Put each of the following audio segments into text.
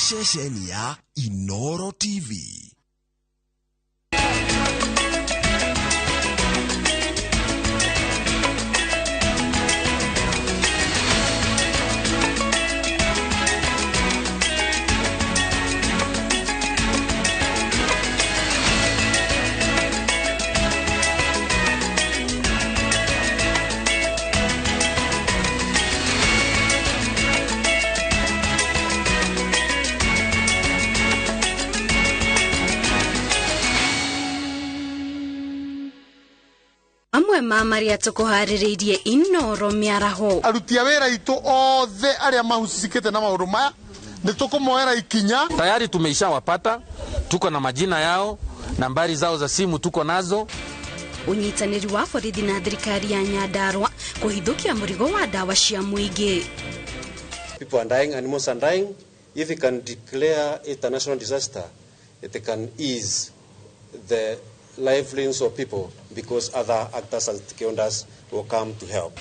Ceceni ya Inoro TV. Amwe ma maria tukuharĩrĩirie Inoro mĩaraho. Aruti a wĩra aitũ othe arĩa mahusikĩte na maũndũ maya nĩ tũkũmoera ikinya. Tayari tumeishawapata, tuko na majina yao, nambari zao za simu tuko nazo. Ũnyitanĩri wa borithi na thirikari ya Nyandarua kũhithũkia mũrigo wa ndawa cia mũingĩ. People are dying, animals are dying. If we can declare it a national disaster, it can ease the livelihoods of people because other actors and stakeholders will come to help.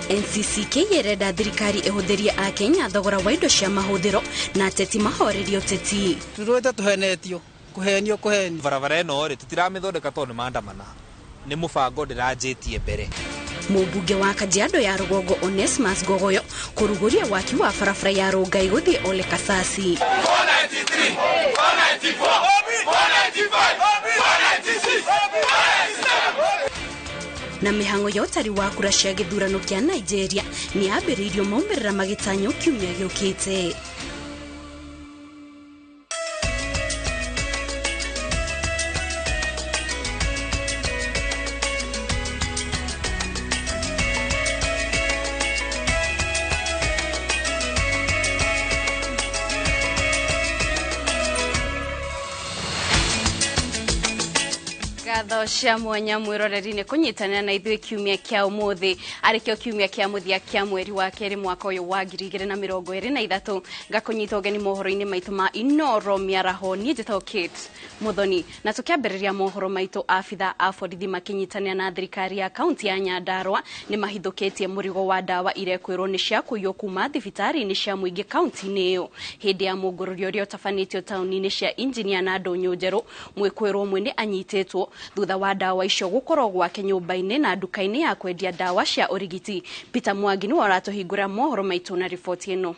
NCCK ĩrenda thirikari ĩhũthĩrie akenya thogora wa indo cia mahũthĩro na ateti mahorerie ũteti. Tũrũĩte tũhenetio, kũhenio kũhenio. Barabara ĩno rĩ tũtiramĩthondeka tondũ nĩ maandamana, nĩ mũbango ndĩranjĩtie mbere. Mũmbunge wa Kajiado ya Rũgongo Onesmus Ngogoyo kũrugũria waki wa barabara ya Rongai gũthiĩ Ole Kasasi. 493, 494, 495, 496, 497. Na mĩhang'o ya ũtari wa kura cia gĩthurano kĩa Nigeria nĩ yambĩrĩirio maumĩrĩra magĩtanywo kiumia gĩũkĩte. Ngatho cia mwanya mwĩroreri-inĩ kũnyitanĩra na ithuĩ kiumia kĩa ũmũthĩ arĩ kĩo kiumia kĩa mũthia kĩa mweri wa kerĩ mwaka ũyũ wa 2023. Ngakũnyita ũgeni mohoro-inĩ maitũ ma Inoro mĩaraho. Niĩ njĩtagwo Kate Muthoni, na tũkĩambĩrĩria mohoro maitũ, abitha a borithi makĩnyitanĩra na thirikari ya kaunti ya Nyandarua nĩ mahithũkĩtie mũrigo wa ndawa irekwĩrwo nĩ cia kũiywo kuma thibitarĩ-inĩ cia mũingĩ kaunti-inĩ ĩyo. Hĩndĩ ya mũngũrũrio ũrĩa ũtabanĩtio taũni-inĩ cia Injinia na Ndũnyũ Njerũ, mwĩkwĩrwo ũmwe nĩ anyitĩtwo thutha wa ndawa icio gũkorwo gwake nyũmba-inĩ na nduka-inĩ ya kwendia ndawa cia ũrigiti. Peter Mwangi nĩwe ũratũhingũra mohoro maitũ na riboti ĩno.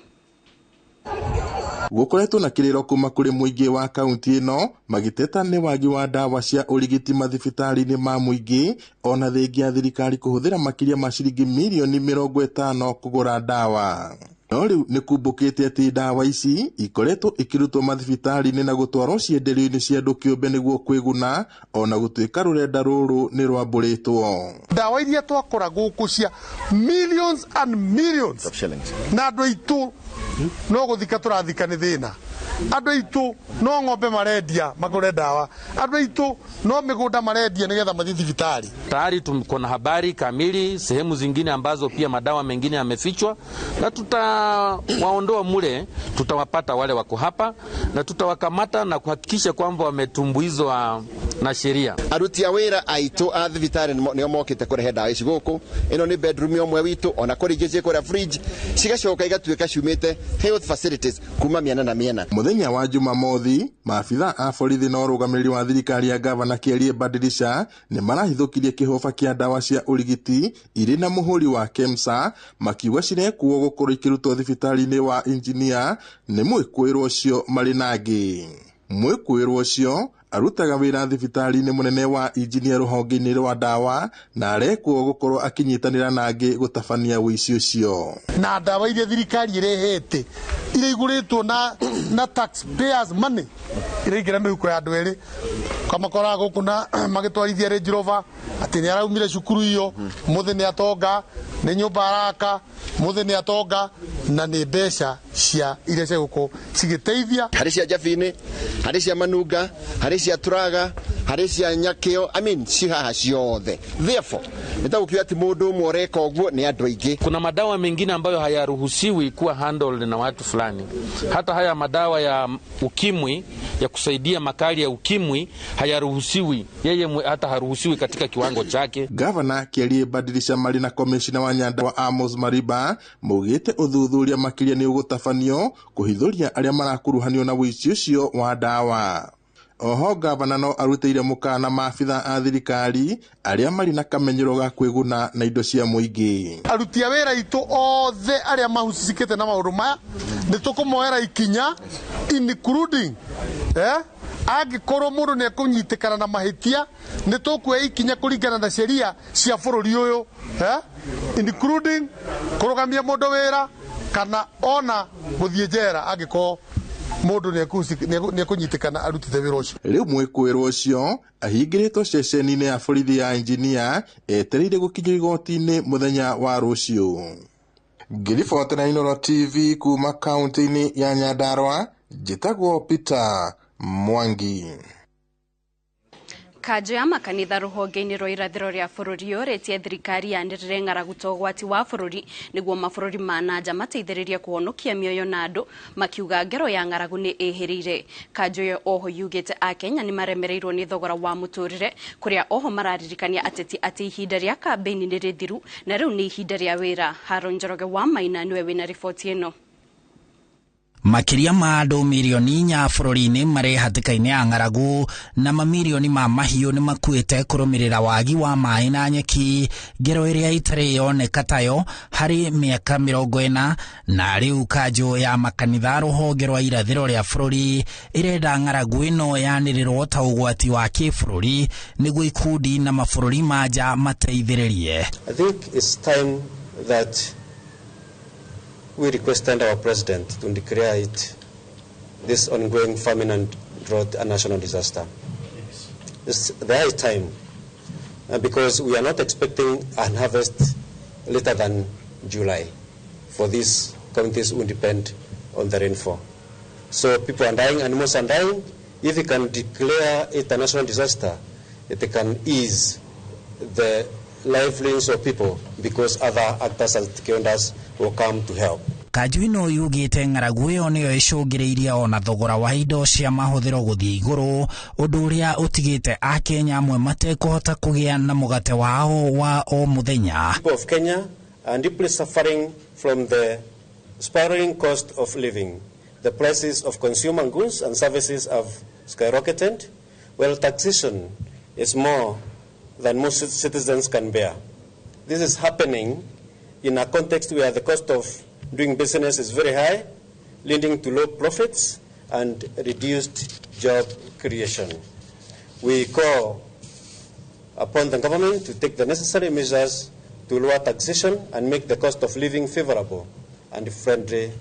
Gũkoretwo na kĩrĩro kuma kũrĩ mũingĩ wa kaunti ĩno magĩteta nĩ wagi wa ndawa cia ũrigiti mathibitarĩ-inĩ ma mũingĩ, ona thengia ya thirikari kũhũthĩra makĩria ma ciringi mirioni 50 kũgũra ndawa. No rĩu nĩ kumbũkĩte atĩ ndawa ici ikoretwo ikĩrutwo mathibitarĩ-inĩ na gũtwarwo cienderio-inĩ cia andũ kĩũmbe nĩguo kwĩguna, ona gũtuĩka rũrenda rũrũ nĩ rwambũrĩtwo. Ndawa iria twakora gũkũ cia millions and millions of shillings, na andũ aitũ no gũthika tũrathika nĩ thĩna. Andũ aitũ no ng'ombe marendia magũre ndawa, andũ aitũ no mĩgũnda marendia nĩgetha mathiĩ thibitarĩ. Tayari tuko na habari kamili sehemu zingine ambazo pia madawa mengine yamefichwa, na tutawaondoa mule, tutawapata wale wako hapa na tutawakamata na kuhakikisha kwamba wametumbuizwa na sheria. Aruti a wĩra aitũ a thibitarĩ nĩo mokĩte kũrehe ndawa ici gũkũ. Ĩno nĩ bedroom ĩmwe witũ, ona kũrĩ ingĩ ciĩ kũrĩa fridge, cigacoka igatuĩka ciumĩte health facilities kuma mĩena na mĩena. Mũthenya wa Jumamothi, maabitha a borithi na ũrũgamĩrĩri wa thirikari ya gavana Kĩarie Badilisha nĩ marahithũkirie kĩhoba kĩa ndawa cia ũrigiti irĩ na mũhũri wa KEMSA, makiuga cirekuo gũkorwo ikĩrutwo thibitarĩ-inĩ wa Injinia nĩ mwĩkũĩrwo ũcio marĩ na angĩ. Mwĩkũĩrwo ũcio arutaga wĩra thibitarĩ-inĩ mũnene wa Injinia rũhonge-inĩ rwa ndawa na arekwo gũkorwo akĩnyitanĩra na angĩ gũtabania ũici ũcio. Na ndawa iria thirikari ĩrehete iria igũrĩtwo na taxpayers money iraingĩra mĩhuko ya andũ erĩ, kamakoraga gũkũ na magĩtwarithia Range Rover atĩ nĩ araumire cukuru iyo, mũthĩ nĩ atonga, nĩ nyũmba araka, mũthĩ nĩ atonga, na nĩ mbeca cia iria cia gũkũ cigĩteithia. Harĩ cia Njabini, harĩ cia Manunga, harĩ cia Turaga, harĩ cia Nyakĩo, I mean ci haha ciothe. Therefore nĩ ta gũkiuga atĩ mũndũ ũmwe ũreka ũguo nĩ andũ aingĩ. Kuna madawa mengine ambayo hayaruhusiwi kuwa handled na watu fulani. Hata haya madawa ya ukimwi ya kusaidia makali ya ukimwi hayaruhusiwi, yeye hata haruhusiwi katika kiwango chake. Gavana Kĩarie Badilisha marĩ na komishina wa Nyandarua Amos Mariba maugĩte ũthuthuria Ũthuthuria makĩria nĩ ũgũtabanio kũhithũria arĩa marakuruhanio na ũici ũcio wa ndawa. Oho gavana no arutĩire mũkana maabitha a thirikari arĩa marĩ na kamenyero ga kwĩguna na indo cia mũingĩ. Aruti a wĩra aitũ othe arĩa mahucikĩte na maũndũ maya nĩ tũkũmoera ikinya, including angĩkorwo mũndũ nĩ ekũnyitĩkana na mahĩtia nĩ tũkuoya ikinya kũringana na sheria cia bũrũri ũyũ, including kũrũgamia mũndũ wĩra kana ona gũthiĩ njera angĩkorwo mũndũ nĩ ekũnyitĩkana arutĩte wĩra ũcio. Rĩu mwĩkũĩrwo ũcio ahingĩrĩtwo ceceni-inĩ ya borithi ya Engineer etereire gũkinyio igoti-inĩ mũthenya wa rũciũ. Ngĩribotera Inooro TV kuma kaunti-inĩ ya Nyandarua, njĩtagwo Peter Mwangi. Kanjũ ya makanitha rũhonge-inĩ rwa irathĩro rĩa bũrũri yũrĩtie thirikari yanĩrĩre ng'aragu ta ũgwati wa bũrũri nĩguo mabũrũri ma nanja mateithĩrĩrie kũhonokia mĩoyo na andũ, makiuga ngero ya ng'aragu nĩ ĩhĩrĩire. Kanjũ ĩyo oho yugĩte Akenya nĩ maremereirwo nĩ thogora wa mũtũrĩre, kũrĩa oho mararirikania ateti atĩ ihinda rĩa kambĩini nĩ rĩthiru na rĩu nĩ ihinda rĩa wĩra. Haron Njoroge wa Maina nĩwe wĩna riboti ĩno. Makĩria ma andũ mirioni 4 bũrũri-inĩ marĩ hatĩka-inĩ ya ng'aragu na mamirioni ma mahiũ nĩ makuĩte kũrũmĩrĩra wagi wa maĩ na nyeki, ngero ĩrĩa ĩtarĩ yoneka tayo harĩ mĩaka 40. Na rĩu kanjũ ya makanitha rũhonge rwa irathĩro rĩa bũrũri ĩrenda ng'aragu ĩno yanĩrĩrwo ta ũgwati wa kĩbũrũri nĩguo ikundi na mabũrũri ma nja mateithĩrĩrie. I think it's time that we requested our president to declare it, this ongoing famine and drought, a national disaster. Yes. It's the high time, because we are not expecting an harvest later than July for these counties who depend on the rainfall. So people are dying, animals are dying. If we can declare it a national disaster, it can ease the livelihoods of people because other actors and stakeholders will come to help. Kanjũ ĩno yugĩte ng'aragu ĩyo nĩyo ĩcũngĩrĩirie ona thogora wa indo cia mahũthĩro gũthiĩ igũrũ, ũndũ ũrĩa ũtigĩte Akenya amwe matekũhota kũgĩa na mũgate wao wa o mũthenya. People of Kenya are deeply suffering from the spiraling cost of living. The prices of consumer goods and services have skyrocketed, while taxation is more than most citizens can bear. This is happening in a context where the cost of doing business is very high, leading to low profits and reduced job creation. We call upon the government to take the necessary measures to lower taxation and make the cost of living favorable and friendly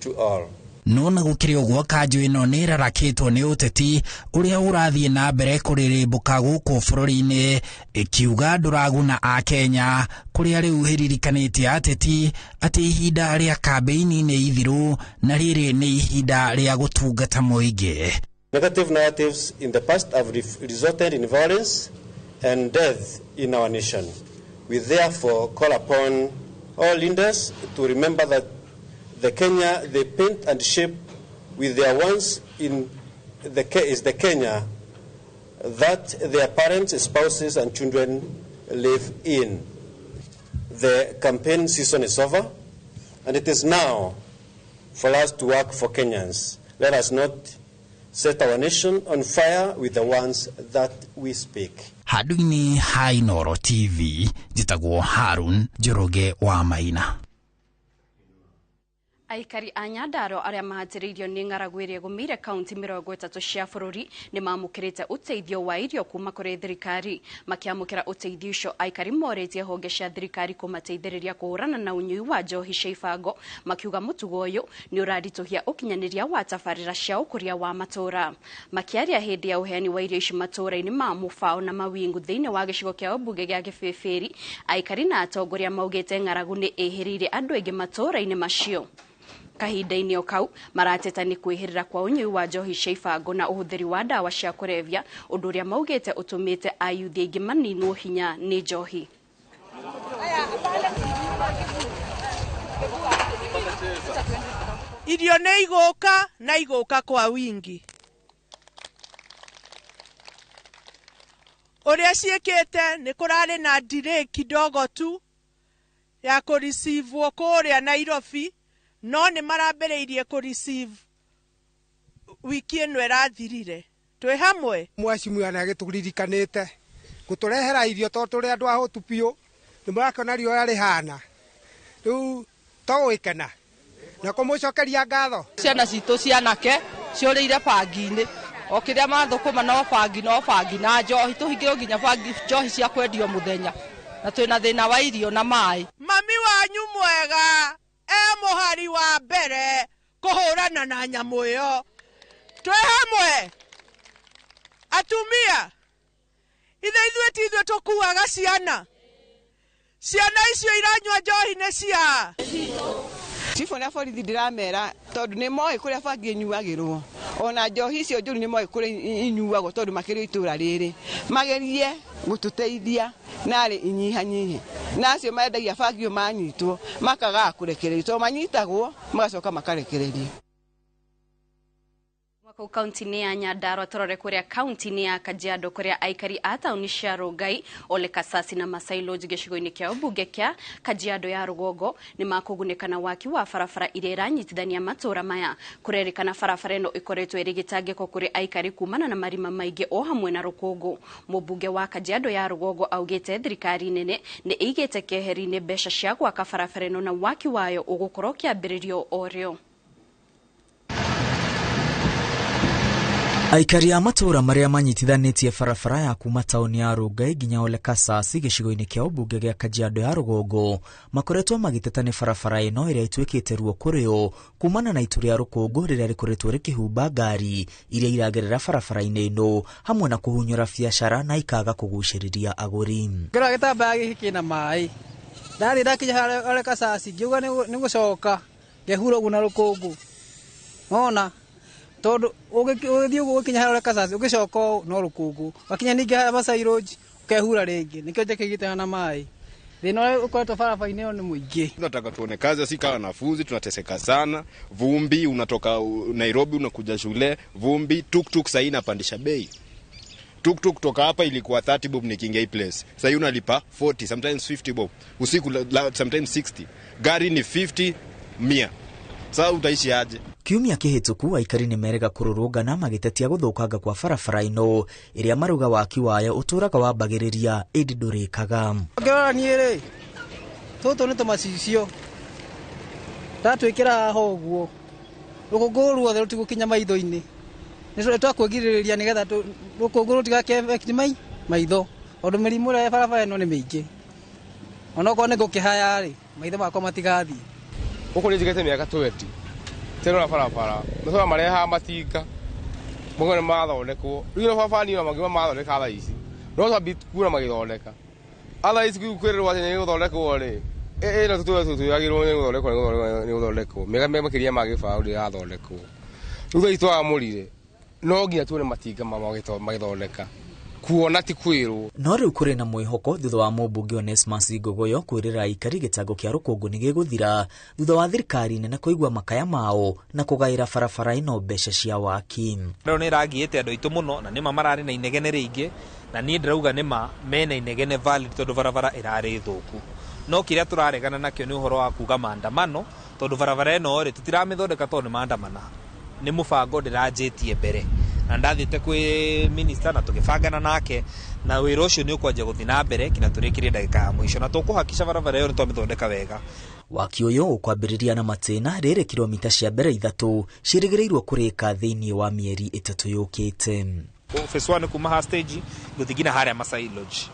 to all. No na gũkĩrĩ ũguo kanjũ ĩno nĩ ĩrarakĩtwo nĩ ũteti ũrĩa ũrathiĩ na mbere kũrĩrĩmbũka gũkũ bũrũri-inĩ, ĩkiuga ndũraguna Akenya, kũrĩa rĩu ĩririkanĩtie ateti atĩ ihinda rĩa kambĩini nĩ ithiru na rĩrĩ nĩ ihinda rĩa gũtungata mũingĩ. Negative narratives in the past have resulted in violence and death in our nation. We therefore call upon all leaders to remember that the Kenya they paint and shape with their ones in the is the Kenya that their parents, spouses, and children live in. The campaign season is over, and it is now for us to work for Kenyans. Let us not set our nation on fire with the ones that we speak. Handũ-inĩ ha Inooro TV, njĩtagwo Harun Njoroge wa Maina. Aikari a Nyandarua arĩa mahatĩrĩirio nĩ ng'aragu ĩrĩa ĩgũmĩire kaunti 30 cia bũrũri nĩ mamũkĩrĩte ũteithio wa irio kuma kũrĩ thirikari. Makĩamũkĩra ũteithio ũcio, aikari morĩtie honge cia thirikari kũmateithĩrĩria kũhũrana na ũnyui wa njohi cia ibango, makiuga mũtugo ũyũ nĩ ũraritũhia ũkinyanĩria wa tabarĩra cia ũkũria wa matũũra. Makĩaria hĩndĩ ya ũheani wa irio ici matũũra-inĩ ma Mũbao na Mawingu thĩinĩ wa gĩcigo kĩa ũmbunge gĩa Gĩbĩbĩri, aikari na atongoria maugĩte ng'aragu nĩ ĩhĩrĩirie andũ aingĩ matũũra-inĩ macio. Kahinda-inĩ o kau marateta nĩ kwĩhĩrĩra kwa ũnyui wa njohi cia ibango na ũhũthĩri wa ndawa cia kũrebia, ũndũ ũrĩa maugĩte ũtũmĩte ayuthi aingĩ maninwo hinya nĩ njohi. Irio nĩ igũka na igũka kwa wingi. Ũrĩa ciĩkĩte nĩ kũrarĩ na delay kidogo tu ya kũricivwo kũrĩa Nairobi, No nĩ marambĩrĩirie kũ receive wiki ĩno ĩrathirire. Twĩ hamwe. Mheshimiwa nĩ agĩtũririkanĩte gũtũrehera irio tondũ tũrĩ andũ ahũtu biũ. Nĩ mũrakĩona riũa rĩhana rĩu togũgĩkena na kũmũcokeria ngatho. Ciana citũ cianake ciũrĩire bangi-inĩ, o kĩrĩa mathũkũma no bangi no bangi na njohi, tũhingĩrwo nginya bangi njohi cia kwendio mũthenya, na twĩna thĩna wa irio na maĩ. Mami wanyu mwega e mũhari wa mbere kũhũrana na nyamũ ĩyo. Twĩ hamwe atumia, ithe ithuĩ ti ithuĩ tũkuaga ciana. Ciana icio iranyua njohi nĩ cia Chifu na borithi ndiramera tondu ni moĩ kũrĩa bangi ĩnyuagĩrwo, ona njohi icio njũru nĩ moĩ kũrĩa inyuagwo tondu makĩrĩ itũra rĩrĩ. Magerie gũtũteithia narĩ inyihanyihe, na acio mendagia bangi manyitwo makagaga kũrekererio, tondũ manyitagwo magacoka makarekererio. Kũu kaunti-inĩ ya Nyandarua tũrore kũrĩa kaunti-inĩ ya Kajiado kũrĩa aikari a taũni cia Rongai, Ole Kasasi na Masai Lodge gĩcigo-inĩ kĩa ũmbunge kĩa Kajiado ya rũgongo nĩ makũgunĩka na waki wa barabara iria iranyitithania matũũra maya. Kũrerĩkana barabara ĩno ĩkoretwo ĩrĩ gĩtangĩko kũrĩ aikari kumana na marima maingĩ o hamwe na rũkũngũ. Mũmbunge wa Kajiado ya rũgongo augĩte thirikari nene nĩ ĩigĩte keheri-inĩ mbeca cia gwaka barabara ĩno na waki wayo ũgũkorwo ũkĩambĩrĩrio o rĩo. Aikari a matũũra marĩa manyitithanĩtie barabara ya kuma taũni ya Rongai nginya Ole Kasasi gĩcigo-inĩ kĩa ũmbunge gĩa Kajiado ya rũgongo makoretwo magĩteta nĩ barabara ĩno ĩrĩa ĩtuĩkĩte ruo kũrĩ o kumana na itu rĩa rũkũngũ rĩrĩa rĩkoretwo rĩkĩhumba ngari iria iragerera barabara-inĩ ĩno hamwe na kũhunyũra biacara na ikaga kũgucĩrĩria agũri. Ngĩrora gĩtambaya gĩkĩ kĩna maĩ, ndathiĩ ndakinya harĩa Ole Kasasi ngiuga nĩ gũcoka ngehura ũguo na rũkũngũ, wona tondu ũgĩthiĩ ũguo ũgĩkinya harĩa Ole Kasasi ũgĩcoka ũũ no rũkũngũ, wakinya ningĩ harĩa Masai Lodge ũkehura rĩngĩ, nĩkĩo njĩkĩgĩte na maĩ. Thĩna ũrĩa ũkoretwo barabara-inĩ ĩyo nĩ mũingĩ. Tunataka tuone kazi, si kama wanafunzi tunateseka sana, vumbi, unatoka Nairobi unakuja shule, vumbi, tuktuk sasa inapandisha bei. Tuktuk kutoka hapa ilikuwa 30 bob nikiingia hii place. Sasa unalipa 40, sometimes 50 bob. Usiku sometimes 60. Gari ni 50, 100. Sasa utaishi aje? Kiumia kĩhĩtũku aikari nĩ merega kũrũrũngana magĩtetia gũthũkanga kwa barabara ĩno ĩrĩa maruga waki wayo ũtũraga wambagĩrĩria ĩndĩ ndũrĩkaga. Ngĩrora niĩ rĩ, tũtũ nĩ tũmacicio ndatwĩkĩra haha ũguo rũkũngũ ruothe rũtigũkinya maitho-inĩ, nĩ twakwĩgirĩrĩria nĩgetha rũkũngũ rũtigakĩ maitho, tondũ mĩrimũ ĩrĩa barabara ĩno nĩ mĩingĩ, onokorwo nĩ ngũkĩhaya rĩ, maitho makwa matigathiĩ. Gũkũ nĩ njigĩte mĩaka 20 tena barabara matũra marehaga matinga mũgo nĩ mathondekwo rĩu ĩno barabara niĩ ona mathondeka thaa ici no twambi kuona magĩthondeka thaa ici kwĩrĩrwo atĩ nĩ gũthondekwo rĩ ĩno tũtwĩragĩrwo nĩ gũthondekwo nĩ gũthondekwo mĩaka makĩria ma gĩbaũ ndĩrathondekwo rĩu thaa ici twamũrire no nginya tuone matinga magĩthondeka kuona ti kwĩrwo. No rĩu kũrĩ na mwĩhoko thutha wa mũmbunge Onesmus Ngogoyo kwĩrĩra aikari gĩtango kĩa rũkũngũ nĩ gĩgũthira thutha wa thirikari nene kũigua makaya mao na kũgaĩra barabara ĩno mbeca cia waki. Rĩu nĩ ĩrangiĩte andũ aitũ mũno na nĩma mararĩ na inegene rĩingĩ, na niĩ ndĩrauga nĩma mena inegene valid tondũ barabara ĩrarĩ thũku. No kĩrĩa tũraregana nakĩo nĩ ũhoro wa kuga maandamano tondũ barabara ĩno rĩ tũtiramĩthondeka tondũ nĩ maandamana, nĩ mũbango ndĩranjĩtie mbere na ndathiĩte kwĩ minister na tũgĩbangana nake na wĩra ũcio nĩ ũkwanjia gũthiĩ na mbere nginya tũrĩkĩrie ndagĩka ya mũico na tũkũhakikisha barabara ĩyo nĩ twamĩthondeka wega. Waki ũyũ ũkwambĩrĩria na matĩna rĩrĩ kilomita cia mbere 3 ciĩrĩgĩrĩirwo kũrĩka thĩinĩ wa mĩeri 3 yũkĩte. Phase 1 kuma ha stage gũthiĩ nginya harĩa Masai Lodge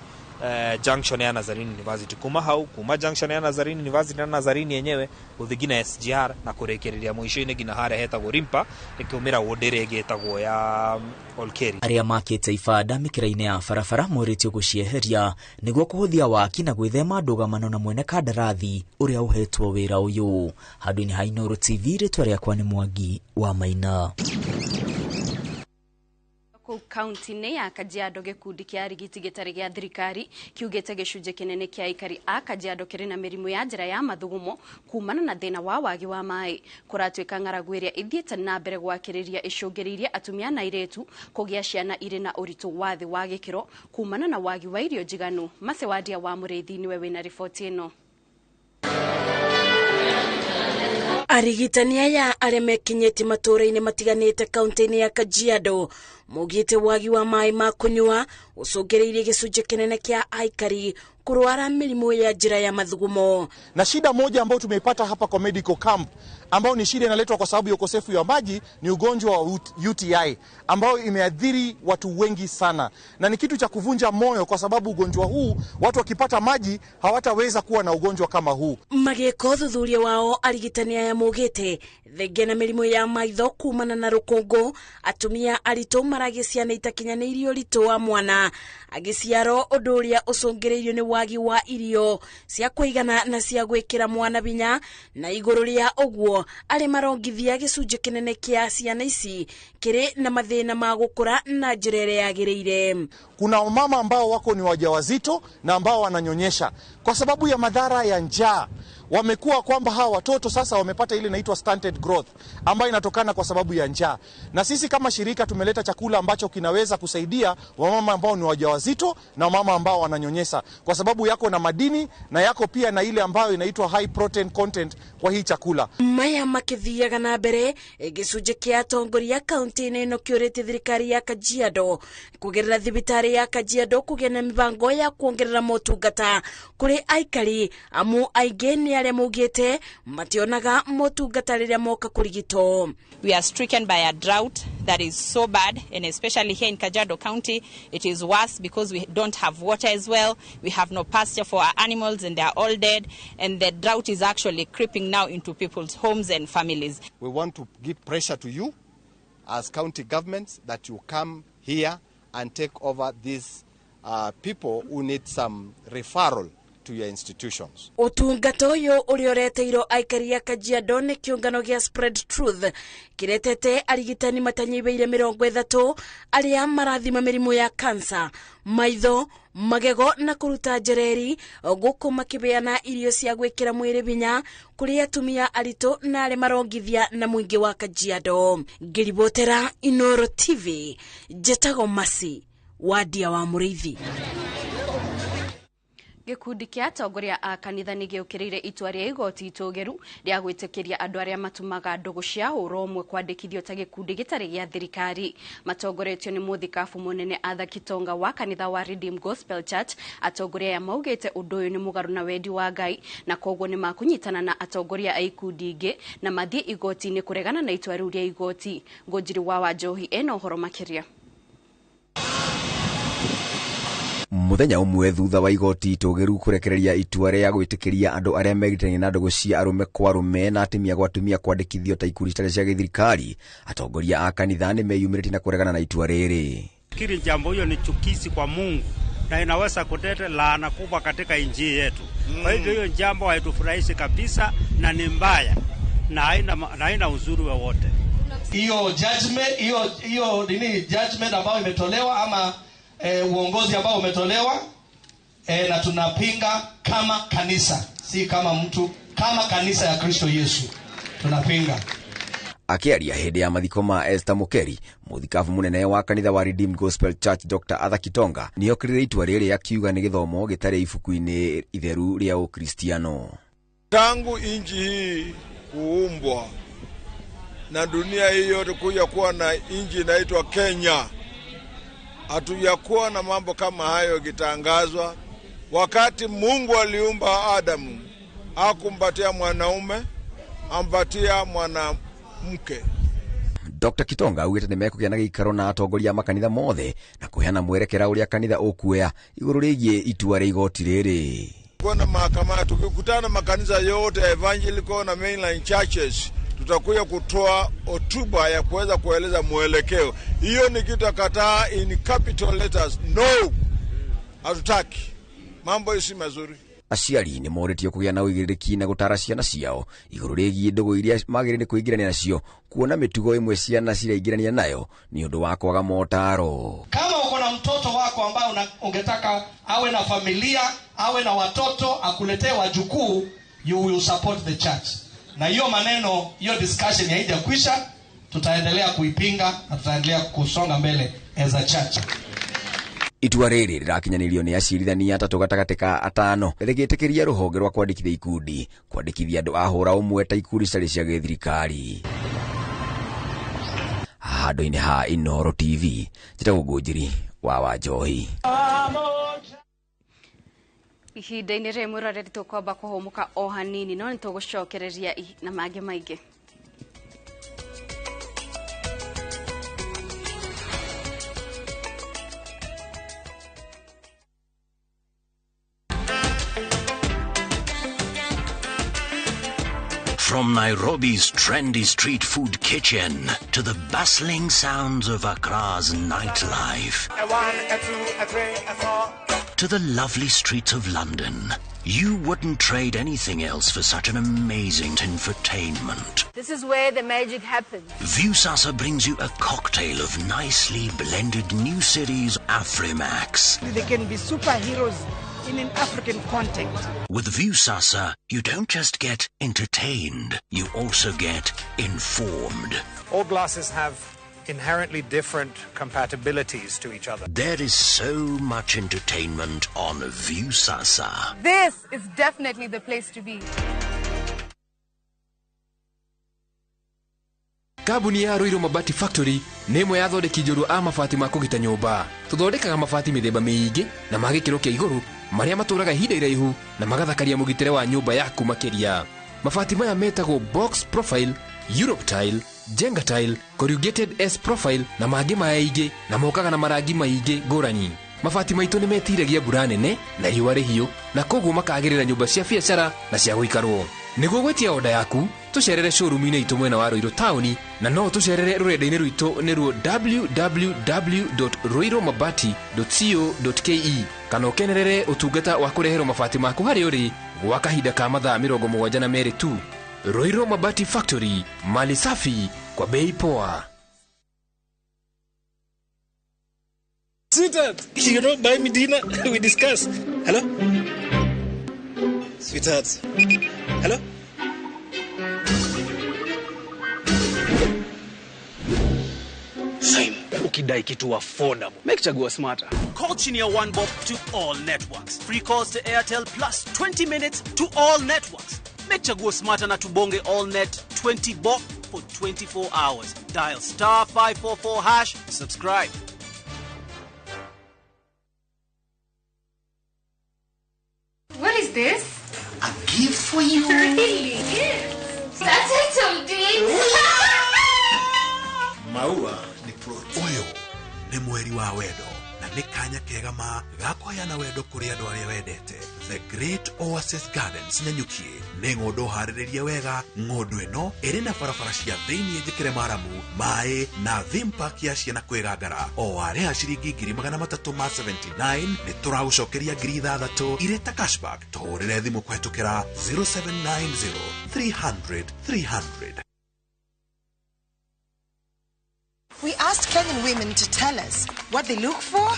junction ya Nazarene University, kuma hau kuma junction ya Nazarene University na Nazarene yenyewe gũthiĩ nginya SGR na kũrĩkĩrĩria mũico-inĩ nginya harĩa hetagwo Rimpa ĩkĩumĩra ward ĩrĩa ĩngĩ ĩtagwo ya Olkeri. Arĩa makĩte ibanda mĩkĩra-inĩ ya barabara morĩtio gũcieheria nĩguo kũhũthia waki na gwĩthema ndũgamano na mwene kandarathi ũrĩa ũhetwo wĩra ũyũ. Handũ-inĩ ha Inooro TV, rĩtwa rĩakwa nĩ Mwangi wa Maina. Kũu kaunti-inĩ ya Kajiado gĩkundi kĩa arigiti gĩtarĩ gĩa thirikari kiugĩte gĩcunjĩ kĩnene kĩa aikari a Kajiado kĩrĩ na mĩrimũ ya njĩra ya mathugumo kumana na thĩna wa wagi wa maĩ. Kũratuĩka ng'aragu ĩrĩa ĩthiĩte na mbere gwakĩrĩria ĩcũngĩrĩirie atumia na airĩtu kũgĩa ciana irĩ na ũritũ wa thĩ wa gĩkĩro kumana na wagi wa irio njiganu. Macewadia wa Mũrĩithi nĩwe wĩna riboti ĩno. Arigitani aya arĩa mekinyĩtie matũũra-inĩ matiganĩte kaunti-inĩ ya Kajiado maugĩte wagi wa maĩ ma kũnyua ũcũngĩrĩirie gĩcunjĩ kĩnene kĩa aikari kũrwara mĩrimũ ya njĩra ya mathugumo. Na shida moja ambayo tumeipata hapa kwa medical camp, ambayo ni shida inaletwa kwa sababu ya ukosefu wa maji, ni ugonjwa wa UTI ambao imeathiri watu wengi sana, na ni kitu cha kuvunja moyo kwa sababu ugonjwa huu watu wakipata maji hawataweza kuwa na ugonjwa kama huu. Magĩka ũthuthuria wao arigitani aya maugĩte thengia na mĩrimũ ya maitho kumana na rũkũngũ, atumia aritũ maragĩa ciana itakinyanĩirie ũritũ wa mwana agĩciarwo, ũndũ ũrĩa ũcũngĩrĩirio nĩ wagi wa irio cia kũigana na cia gwĩkĩra mwana binya, na igũrũ rĩa ũguo arĩa marongithia gĩcunjĩ kĩnene kĩa ciana ici kĩrĩ na mathĩna ma gũkũra na njĩra ĩrĩa yagĩrĩire. Kuna wamama ambao wako ni wajawazito na ambao wananyonyesha kwa sababu ya madhara ya njaa. Wamekuwa kwamba hawa watoto sasa wamepata ile inaitwa stunted growth ambayo inatokana kwa sababu ya njaa. Na sisi kama shirika tumeleta chakula ambacho kinaweza kusaidia wamama ambao ni wajawazito na wamama ambao wananyonyesha, kwa sababu yako na madini na yako pia na ile ambayo inaitwa high protein content kwa hii chakula. Maya makithiaga na mbere, gĩcunjĩ kĩa atongoria kaunti-inĩ ĩno kĩũrĩtie thirikari ya Kajiado kũgerera thibitarĩ ya Kajiado kũgĩa na mĩbango ya kuongerera motungata kũrĩ aikari, amu aingĩ nĩ arĩa maugĩte mationaga motungata rĩrĩa moka kũrigitwo. We are stricken by a drought that is so bad, and especially here in Kajiado County, it is worse because we don't have water as well. We have no pasture for our animals and they are all dead, and the drought is actually creeping now into people's homes and families. We want to give pressure to you as county governments that you come here and take over these people who need some referral to your institutions. Ũtungata ũyũ ũrĩa ũreteirwo aikari a Kajiado nĩ kĩũngano gĩa Spread Truth kĩretete arigitani matanyihĩire 30 arĩa marathima mĩrimũ ya kansa, maitho, magego na kũruta njereri, gũkũ makĩbeana irio cia gwĩkĩra mwĩrĩ binya kũrĩ atumia aritũ na arĩa marongithia na mũingĩ wa Kajiado. Ngĩribotera Inoro TV, njĩtagwo Masi Wadia wa Mũrĩithi. Gĩkundi kĩa atongoria a kanitha nĩ gĩũkĩrĩire itua rĩa igoti itũgĩru rĩa gwĩtĩkĩria andũ arĩa matumaga ndũgũ cia ũrũmwe kwandĩkithio ta gĩkundi gĩtarĩ gĩa thirikari. Matongoretio nĩ mũthikabu mũnene Arthur Kitonga wa kanitha wa Redeemed Gospel Church. Atongoria aya maugĩte ũndũ ũyũ nĩ mũgarũ na wendi wa Ngai, na koguo nĩ makũnyitana na atongoria a ikundi ingĩ na mathiĩ igoti-inĩ kũregana na itua rĩu rĩa igoti. Ngũnjiri wa Wanjohi ena ũhoro makĩria. Muthenya ũmwe thutha wa igoti itũgĩru kũrekereria itua rĩa gwĩtĩkĩria andũ arĩa megitania na ndũgũ cia arũme kwa arũme na atumia gwa atumia kwandĩkithio ta ikundi citarĩ cia gĩthirikari, atongoria a kanitha nĩ meyumĩrĩtie na kũregana na itua rĩrĩ. Kiri jambo hiyo ni chukizi kwa Mungu na inaweza kuleta laana kubwa katika nchi yetu. Kwa hivyo hiyo jambo haitufurahishi kabisa na ni mbaya na haina uzuri wowote. Hiyo judgment, hiyo nini judgment ambayo imetolewa ama uongozi ambao umetolewa, na tunapinga kama kanisa, si kama mtu, kama kanisa ya Kristo Yesu tunapinga. Akiaria hĩndĩ ya mathiko ma Esther Mukeri, mũthikabu mũnene wa kanitha wa Redeemed Gospel Church Dr. Arthur Kitonga nĩokĩrĩire itua rĩrĩ akiuga nĩ gĩthomo gĩtarĩ ibuku-inĩ itheru rĩa Ũkristiano. Tangu inchi hii kuumbwa na dunia hii yote kuja kuwa na inchi inaitwa Kenya, hatujakuwa na mambo kama hayo yakitangazwa. Wakati Mungu aliumba Adamu, hakumpatia mwanaume, ampatia mwanamke. Dr. Kitonga augĩte nĩ mekũgĩa na gĩikaro na atongoria a makanitha mothe na kũheana mwerekera ũrĩa kanitha ũkuoya igũrũ rĩgiĩ itua rĩa igoti rĩrĩ. Kuna mahakama, tukikutana makanisa yote evangelical na mainline churches, tutakuja kutoa hotuba ya kuweza kueleza mwelekeo. Hiyo ni kitu kataa in capital letters. No, hatutaki. Mambo si mazuri. Aciari nĩ morĩtio kũgĩa na ũigĩrĩrĩki na gũtara ciana ciao igũrũ rĩgiĩ ndũgũ iria magĩrĩire nĩ kũingĩrania nacio, kuona mĩtugo ĩmwe ciana ciraingĩrania nayo nĩ ũndũ wa kwaga motaro. Kama uko na mtoto wako ambaye ungetaka awe na familia, awe na watoto, akuletee wajukuu, you will support the church. Na hiyo maneno, hiyo discussion haijakwisha, tutaendelea kuipinga na tutaendelea kusonga mbele as a church. Itua rĩrĩ rĩrakinyanĩirio nĩ acirithania atatũ gatagatĩ ka atano rĩgĩtĩkĩria rũhonge rwa kwandĩkithia ikundi kwandĩkithia andũ a hũra ũmwe ta ikundi citarĩ cia gĩthirikari. Handũ-inĩ ha Inooro TV, njĩtagwo Ngũnjiri wa Wanjohi. Ihinda-inĩ rĩrĩ mwĩroreri tũkwamba kũhũmũka o hanini, no nĩ tũgũcokereria na mangĩ maingĩ. From Nairobi's trendy street food kitchen to the bustling sounds of Accra's nightlife. A 1, a 2, a 3, a 4. To the lovely streets of London. You wouldn't trade anything else for such an amazing infotainment. This is where the magic happens. Viusasa brings you a cocktail of nicely blended new series Afrimax. They can be superheroes in an African context. With Viusasa, you don't just get entertained, you also get informed. All glasses have inherently different compatibilities to each other. There is so much entertainment on Viusasa. This is definitely the place to be. Kambuni ya Ruiru Mabati Factory nĩ ĩmwe ya athondeki njorua a mabati ma kũgita nyũmba. Tũthondekaga mabati mĩthemba mĩingĩ na ma gĩkĩro kĩa igũrũ marĩa matũraga ihinda iraihu na magathakaria mũgitĩre wa nyũmba yaku makĩria. Mabati maya metagwo box profile, Europe tile, Jenga tile, corrugated S profile na mangĩ maingĩ, na mokaga na marangi maingĩ ngũrani. Mabati maitũ nĩ metiragia mbura nene na riũa rĩhiũ, na koguo makagĩrĩra nyũmba cia biacara na cia gũikarwo. Nĩguo gwĩtia oda yaku, tũcerere showroom-inĩ itũ mwena wa Ruiru taũni, na no tũcerere rũrenda-inĩ rwitũ nĩruo www.ruirumabati.co.ke, kana ũkenerere ũtungata wa kũreherwo mabati maku harĩa ũrĩ gwa kahinda ka mathaa 72 tu. Ruiru Mabati Factory, mali safi kwa bei poa. Sweetheart, you don't buy me dinner, we discuss. Hello? Sweetheart. Hello? Same. Ukidai kitu affordable. Make chagua smarter. Call chini ya 1 bob to all networks. Free calls to Airtel plus 20 minutes to all networks. Make chagua smarter na tubonge all net 20 bob for 24 hours. Dial star 544 hash, subscribe. What is this? A gift for you. Really? Yes. That's it, Maua ni fruit. Uyu ni mweri wa wendo na nĩ kanya kega ma ga kũheana wendo kũrĩ andũ arĩa wendete. The Great Oasis Gardens Nanyuki nĩ ng'ũndũ harĩrĩrie wega. Ng'ũndũ ĩno ĩrĩ na barabara cia thĩinĩ njĩkĩre maramu, maĩ na theme park ya ciana kwĩgangara. O arĩha ciringi 379 nĩ tũragũcokeria 6,000 irĩ ta cashback. Tũhũrĩre thimũ kũhetũkĩra 0790 300 300. We asked Kenyan women to tell us what they look for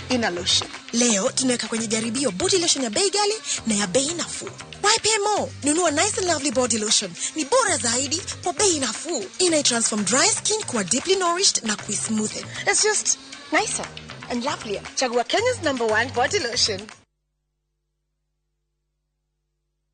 in a lotion. Leo tunaweka kwenye jaribio body lotion ya bei ghali na ya bei nafuu. Why pay more? Nunua Nice and Lovely body lotion. Ni bora zaidi kwa bei nafuu. Ina transform dry skin kuwa deeply nourished na kuismoothen. It's just nicer and lovelier. Chagua Kenya's #1 body lotion.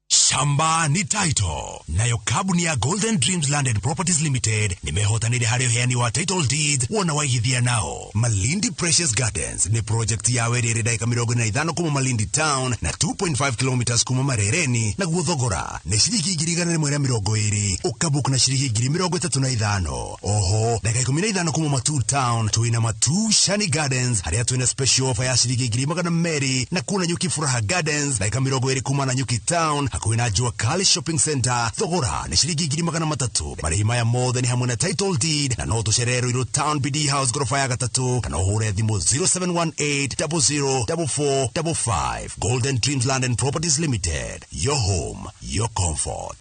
Shamba ni title. Nayo kabuni ya Golden Dreams Land and Properties Limited nimehotanire harĩ ũheani wa title deeds wona waigithia nao. Malindi Precious Gardens ni project ya werĩrĩ ndagĩka 45 kuma Malindi Town na 2.5 kilometers kuma Marereni, naguo thogora nĩ ciringi 120,000 ũkabook na ciringi 35,000. Oho ndagĩka 15 kuma Matuu Town twĩna Matuu Shani Gardens harĩa twĩna special offer ya ciringi 200,000 na kuna Nyuki Furaha Gardens ndagĩka 20 kuma na Nyuki Town hakuhĩ na Jua Kali Shopping Center thogora nĩ ciringi 300,000. Marĩhi maya mothe nĩ hamwe na title deed na no tũcerere Ruiru Town BD House gorofa ya gatatu kana ũhũre thimũ 0718 00 4455. Golden Dreams Land and Properties Limited, your home, your comfort.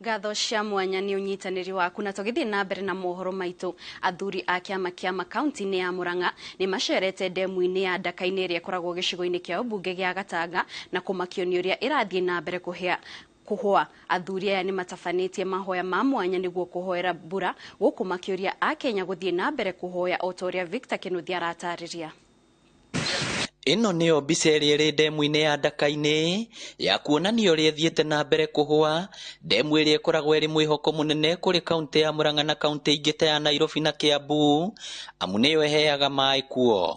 Ngatho cia mwanya nĩ ũnyitanĩri waku na tũgĩthiĩ na mbere na mohoro maitũ. Athuri a kĩama kĩa makaunti-inĩ ya Murang'a nĩ macerete ndemu-inĩ ya Ndaka-inĩ ĩrĩa ĩkoragwo gĩcigo-inĩ kĩa ũmbunge gĩa Gatanga na kũmakio nĩ ũrĩa ĩrathiĩ na mbere kũhĩa Kuhwa. Athuri aya nĩ matabanĩtie mahoya ma mwanya nĩguo kũhoera mbura, gũkũ makĩũria akenya gũthiĩ na mbere kũhoya o ta ũrĩa Victor Kinuthia aratarĩria. Ĩno nĩyo mbica ĩrĩa ĩrĩ ndemu-inĩ ya Ndaka-inĩ ya kuonania ũrĩa ĩthiĩte na mbere kũhũa. Ndemu ĩrĩa ĩkoragwo ĩrĩ mwĩhoko mũnene kũrĩ kaũntĩ ya Murang'a na kaũntĩ ingĩ ta ya Nairobi na Kiambu, amu nĩyo ĩheaga maĩ kuo.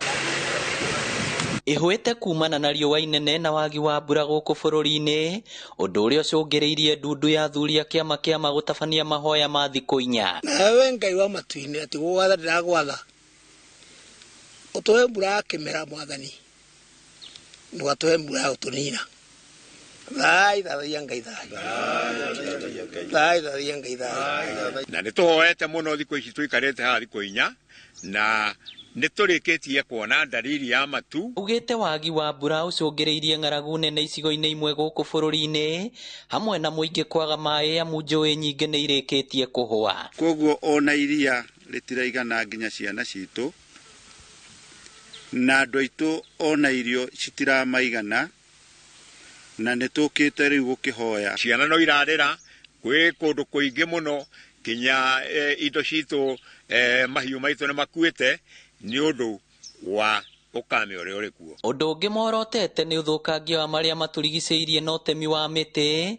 Ĩhũĩte kumana na riũa inene na wagi wa mbura gũkũ bũrũri-inĩ, ũndũ ũrĩa ũcũngĩrĩirie ndundu ya athuri a kĩama kĩama gũtabania mahoya ma thikũ inya. Nawe Ngai wa matu-inĩ atĩ gũgwatha ndĩragwatha ũtũhe mbura ya kĩmera mwathani, ndũgatũhe mbura ya gũtũnina. Thai thathaiya Ngai thai, thai thathaiya Ngai thai. Na nĩ tũhoete mũno thikũ ici tũikarĩte haha thikũ inya, na nĩ tũrĩkĩtie kuona ndariri ya matu. Ugĩte wagi wa mbura ũcũngĩrĩirie ng'aragu nene icigo-inĩ imwe gũkũ bũrũri-inĩ, hamwe na mũingĩ kwaga maĩ amu njũĩ nyingĩ nĩ irĩkĩtie kũhũa. Koguo ona iria rĩtiraigana nginya ciana citũ, na andũ aitũ ona irio citiramaigana, na nĩ tũkĩte rĩu gũkĩhoya. Ciana no irarĩra kwĩ kũndũ kũingĩ mũno, kinya indo citũ, mahiũ maitũ nĩ makuĩte nĩ ũndũ wa ũkame ũrĩa ũrĩ kuo. Ũndũ ũngĩ morotete nĩ ũthũkangia wa marĩa matũrigicĩirie na ũtemi wa mĩtĩ.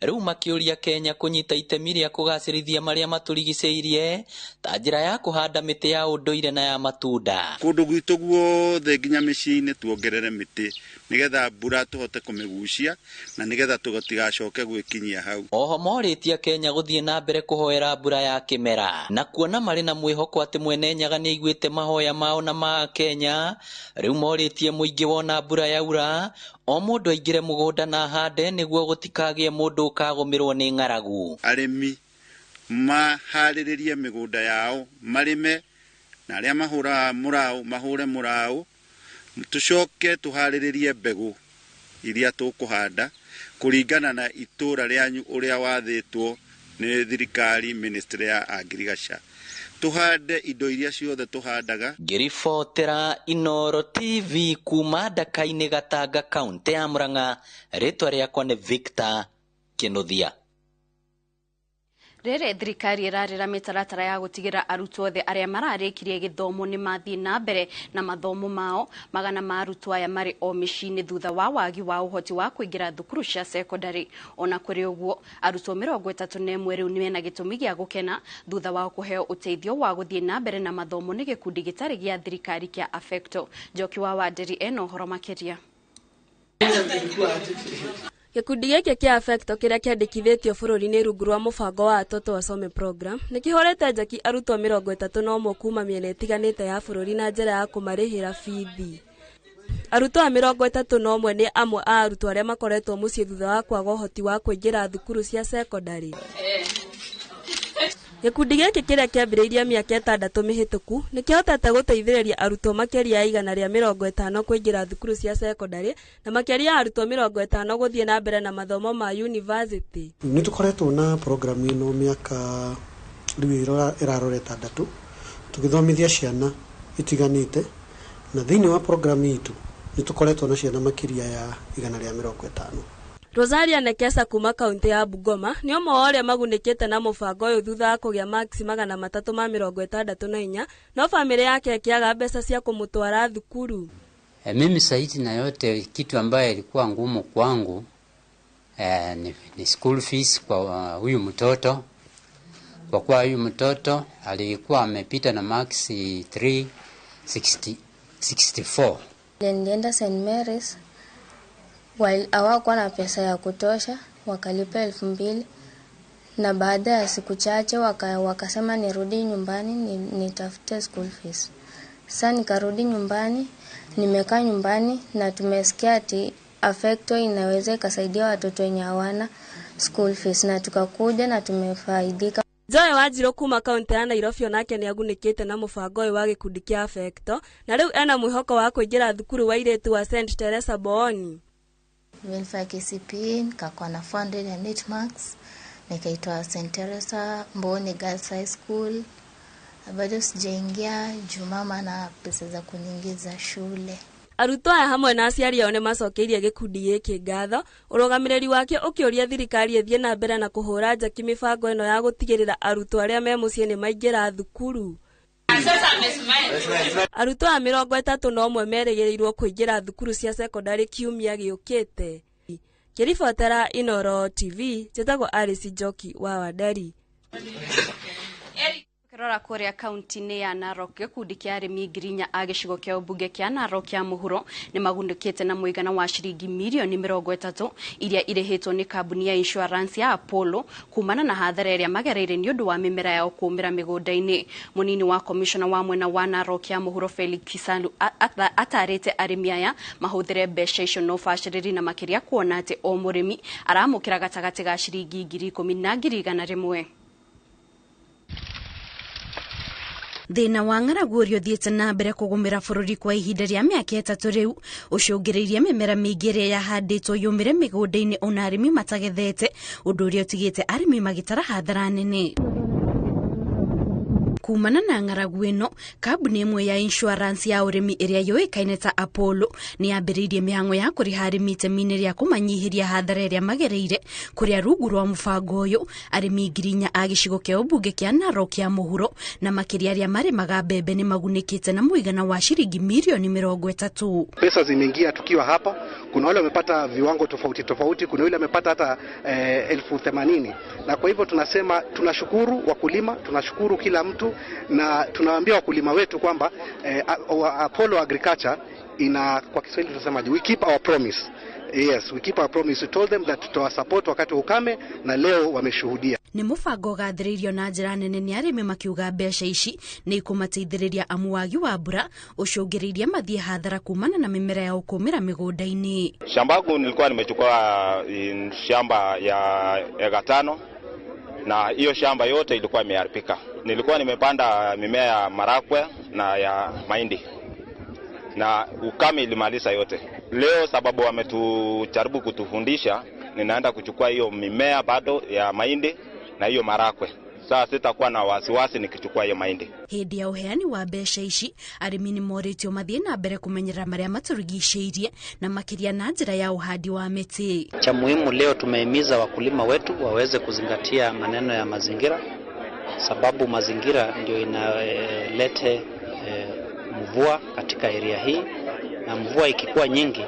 Rĩu makĩũria Kenya kũnyita itemi rĩa kũgacĩrithia marĩa matũrigicĩirie ta njĩra ya kũhanda mĩtĩ ya ũndũire na ya matunda. Kũndũ gwitũ guothe nginya mĩciĩ-inĩ tuongerere mĩtĩ nĩgetha mbura tũhote kũmĩgucia na nĩgetha tũtigacoke gwĩkinyia hau. Oho morĩtie Kenya gũthiĩ na mbere kũhoera mbura ya kĩmera na kuona marĩ na mwĩhoko atĩ Mwene Nyaga nĩaiguĩte mahoya mao na ma Kenya. Rĩu morĩtie mũingĩ wona mbura yaura o mũndũ aingĩre mũgũnda na ahande nĩguo gũtikagĩe mũndũ ũkagũmĩrwo nĩ ng'aragu. Arĩmi maharĩrĩrie mĩgũnda yao marĩme, na arĩa mahũraga mũraũ mahũre mũraũ, tũcoke tũharĩrĩrie mbegũ iria tũkũhanda kũringana na itũra rĩanyu ũrĩa wathĩtwo nĩ thirikari, ministry ya agriculture. Tuhande indo iria ciothe tuhandaga. Ngĩribotera Inooro TV kuma Ndaka-inĩ Gatanga kaũntĩ ya Murang'a, rĩtwa rĩakwa nĩ Victor Kinuthia. Rĩrĩ thirikari ĩrarĩra mĩtaratara ya gũtigĩra arutwo othe arĩa mararĩkirie gĩthomo nĩ mathiĩ na mbere na mathomo mao. Magana ma arutwo aya marĩ o mĩciĩ-inĩ thutha wa wagi wa ũhoti wa kũingĩra thukuru cia cekondarĩ. Ona kũrĩ ũguo, arutwo 31 rĩu mena gĩtũmi gĩa gũkena thutha wa kũheo ũteithio wa gũthiĩ na mbere na mathomo nĩ gĩkundi gĩtarĩ gĩa thirikari kĩa Affecto. Njoki wa Wanderi ena ũhoro makĩria. Gĩkundi gĩkĩ kĩa Affecto kĩrĩa kĩandĩkithĩtio bũrũri-inĩ rungu rwa mũbango wa Watoto Wasome Program nĩ kĩhorete njaki arutwo 31 kuma mĩena ĩtiganĩte ya bũrũri na njĩra ya kũmarĩhĩra bithi. Arutwo a 31 nĩ amwe a arutwo arĩa makoretwo mũciĩ thutha wa kwaga ũhoti wa kũingĩra thukuru cia cekondarĩ. Gĩkundi gĩkĩ kĩrĩa kĩambĩrĩirie mĩaka 6 mĩhĩtũku nĩ kĩhotete gũteithĩrĩria arutwo makĩria ya 150 kũingĩra thukuru cia cekondarĩ na makĩria ya arutwo 50 gũthiĩ na mbere na mathomo ma yunivasĩtĩ. Nĩ tũkoretwo na programu ĩno mĩaka rĩu ĩrarora 6 tũgĩthomithia ciana itiganĩte, na thĩinĩ wa programu itũ nĩ tũkoretwo na ciana makĩria ya 150. Rosaria Nekesa kuma kaunti ya Bungoma nĩ ũmwe wa arĩa magunĩkĩte na mũbango ũyũ thutha wa kũgĩa maksi 364, no famĩlĩ yake ĩkĩaga mbeca cia kũmũtwara thukuru. Mimi saiti na yote kitu ambaye ilikuwa ngumu kwangu ni school fees kwa huyu mtoto, kwa kuwa huyu mtoto alikuwa amepita na maksi 364. Nilienda St. Mary's, hawakuwa na pesa ya kutosha, wakalipa 2000 na baada ya siku chache wakasema nirudi nyumbani nitafute school fees. Sasa nikarudi nyumbani, nimekaa nyumbani na tumesikia ati Affecto inaweza ikasaidia watoto wenye hawana school fees na tukakuja na tumefaidika. Joy Wanjiru kuma kaunti ya Nairobi onake nĩ agunĩkĩte na mũbango ũyũ wa gĩkundi kĩa Affecto na rĩu ena mwĩhoko wa kũingĩra thukuru wa airĩtu wa St Teresa Booni. Nilifanya KCPE nikakuwa na 408 marks, nikaitwa St Teresa Mbooni Girls High School. Bado sijaingia juu mama na pesa za kuniingiza shule. Arutwo aya hamwe na aciari ao nĩmacokeirie gĩkundi gĩkĩ ngatho, ũrũgamĩrĩri wakĩo ũkĩũria thirikari ĩthiĩ na mbere na kũhũra njaki mĩbango ĩno ya gũtigĩrĩra arutwo arĩa me mũciĩ nĩmaingĩra thukuru. Arutwo aya 31 merĩgĩrĩirwo kũingĩra thukuru cia cekondarĩ kiumia gĩũkĩte. Ngĩribotera Inooro TV, njĩtagwo Alice Njoki wa Wanderi. Rora kuria kaunti-inĩ ya Narok, gĩkundi kĩa arĩmi 4,000 a gĩcigo kĩa ũmbunge kĩa Narok kĩa mũhuro nĩmagunĩkĩte na mũigana wa ciringi mirioni 30 iria irĩhĩtwo nĩ kambuni ya insurance ya Apollo kumana na hathara ĩrĩa magereire nĩ ũndũ wa mĩmera yao kũũmĩra mĩgũnda-inĩ. Mũnini wa komishona wa mwena wa Narok ya mũhuro Felix Kisalu atarĩte arĩmi aya mahũthĩre mbeca icio na ũbacĩrĩri na makĩria kuona atĩ o mũrĩmi aramũkĩra gatagatĩ ga ciringi 10,000 na 100,000. Thĩna wa ng'aragu ũrĩa ũthiĩte na mbere kũgũmĩra bũrũri kwa ihinda rĩa mĩaka 3 rĩu ũcũngĩrĩirie mĩmera mĩingĩ ĩrĩa yahandĩtwo yũmĩre mĩgũnda-inĩ ona arĩmi matagethete, ũndũ ũrĩa ũtigĩte arĩmi magĩtara hathara nene. Kumana na ng'aragu ĩno, kambuni ĩmwe ya insurance ya ũrĩmi ĩrĩa yũĩkaine ta Apollo nĩ yambĩrĩirie mĩhang'o ya kũrĩha arĩmi itemi-inĩ rĩa kũmanyihĩria hathara ĩrĩa magereire, kũrĩa rungu rwa mũbango ũyũ arĩmi 4,000 a gĩcigo kĩa ũmbunge kĩa Narok ya mũhuro na makĩria arĩa marĩmaga mbembe nĩ magunĩkĩte na mũigana wa ciringi mirioni 30. Pesa zimeingia tukiwa hapa, kuna wale wamepata viwango tofauti tofauti, kuna yule amepata hata 80,000, na kwa hivyo tunasema tunashukuru wakulima, tunashukuru kila mtu, na tunawaambia wakulima wetu kwamba Apollo Agriculture ina, kwa Kiswahili tunasemaje, we keep our promise. Yes, we keep our promise. We told them that tutawa support wakati wa ukame, na leo wameshuhudia. Nĩ mũbango ũgathĩrĩirio na njĩra nene nĩ arĩmi makiuga mbeca ici nĩ ikũmateithĩrĩria amu wagi wa mbura ũcũngĩrĩirie mathiĩ hathara kumana na mĩmera yao kũũmĩra mĩgũnda-inĩ. Shamba yangu nilikuwa nimechukua shamba ya eka 5, na hiyo shamba yote ilikuwa imeharibika. Nilikuwa nimepanda mimea ya marakwe na ya mahindi, na ukame ilimaliza yote. Leo sababu wametujaribu kutufundisha, ninaenda kuchukua hiyo mimea bado ya mahindi na hiyo marakwe. Sasa sitakuwa na wasiwasi nikichukua hiyo mahindi. Hĩndĩ ya ũheani wa mbeca ici, arĩmi nĩ morĩtio mathiĩ na mbere kũmenyerera marĩa matũrigicĩirie na makĩria na njĩra ya ũhandi wa mĩtĩ. Cha muhimu leo tumehimiza wakulima wetu waweze kuzingatia maneno ya mazingira, sababu mazingira ndio inalete mvua katika area hii, na mvua ikikuwa nyingi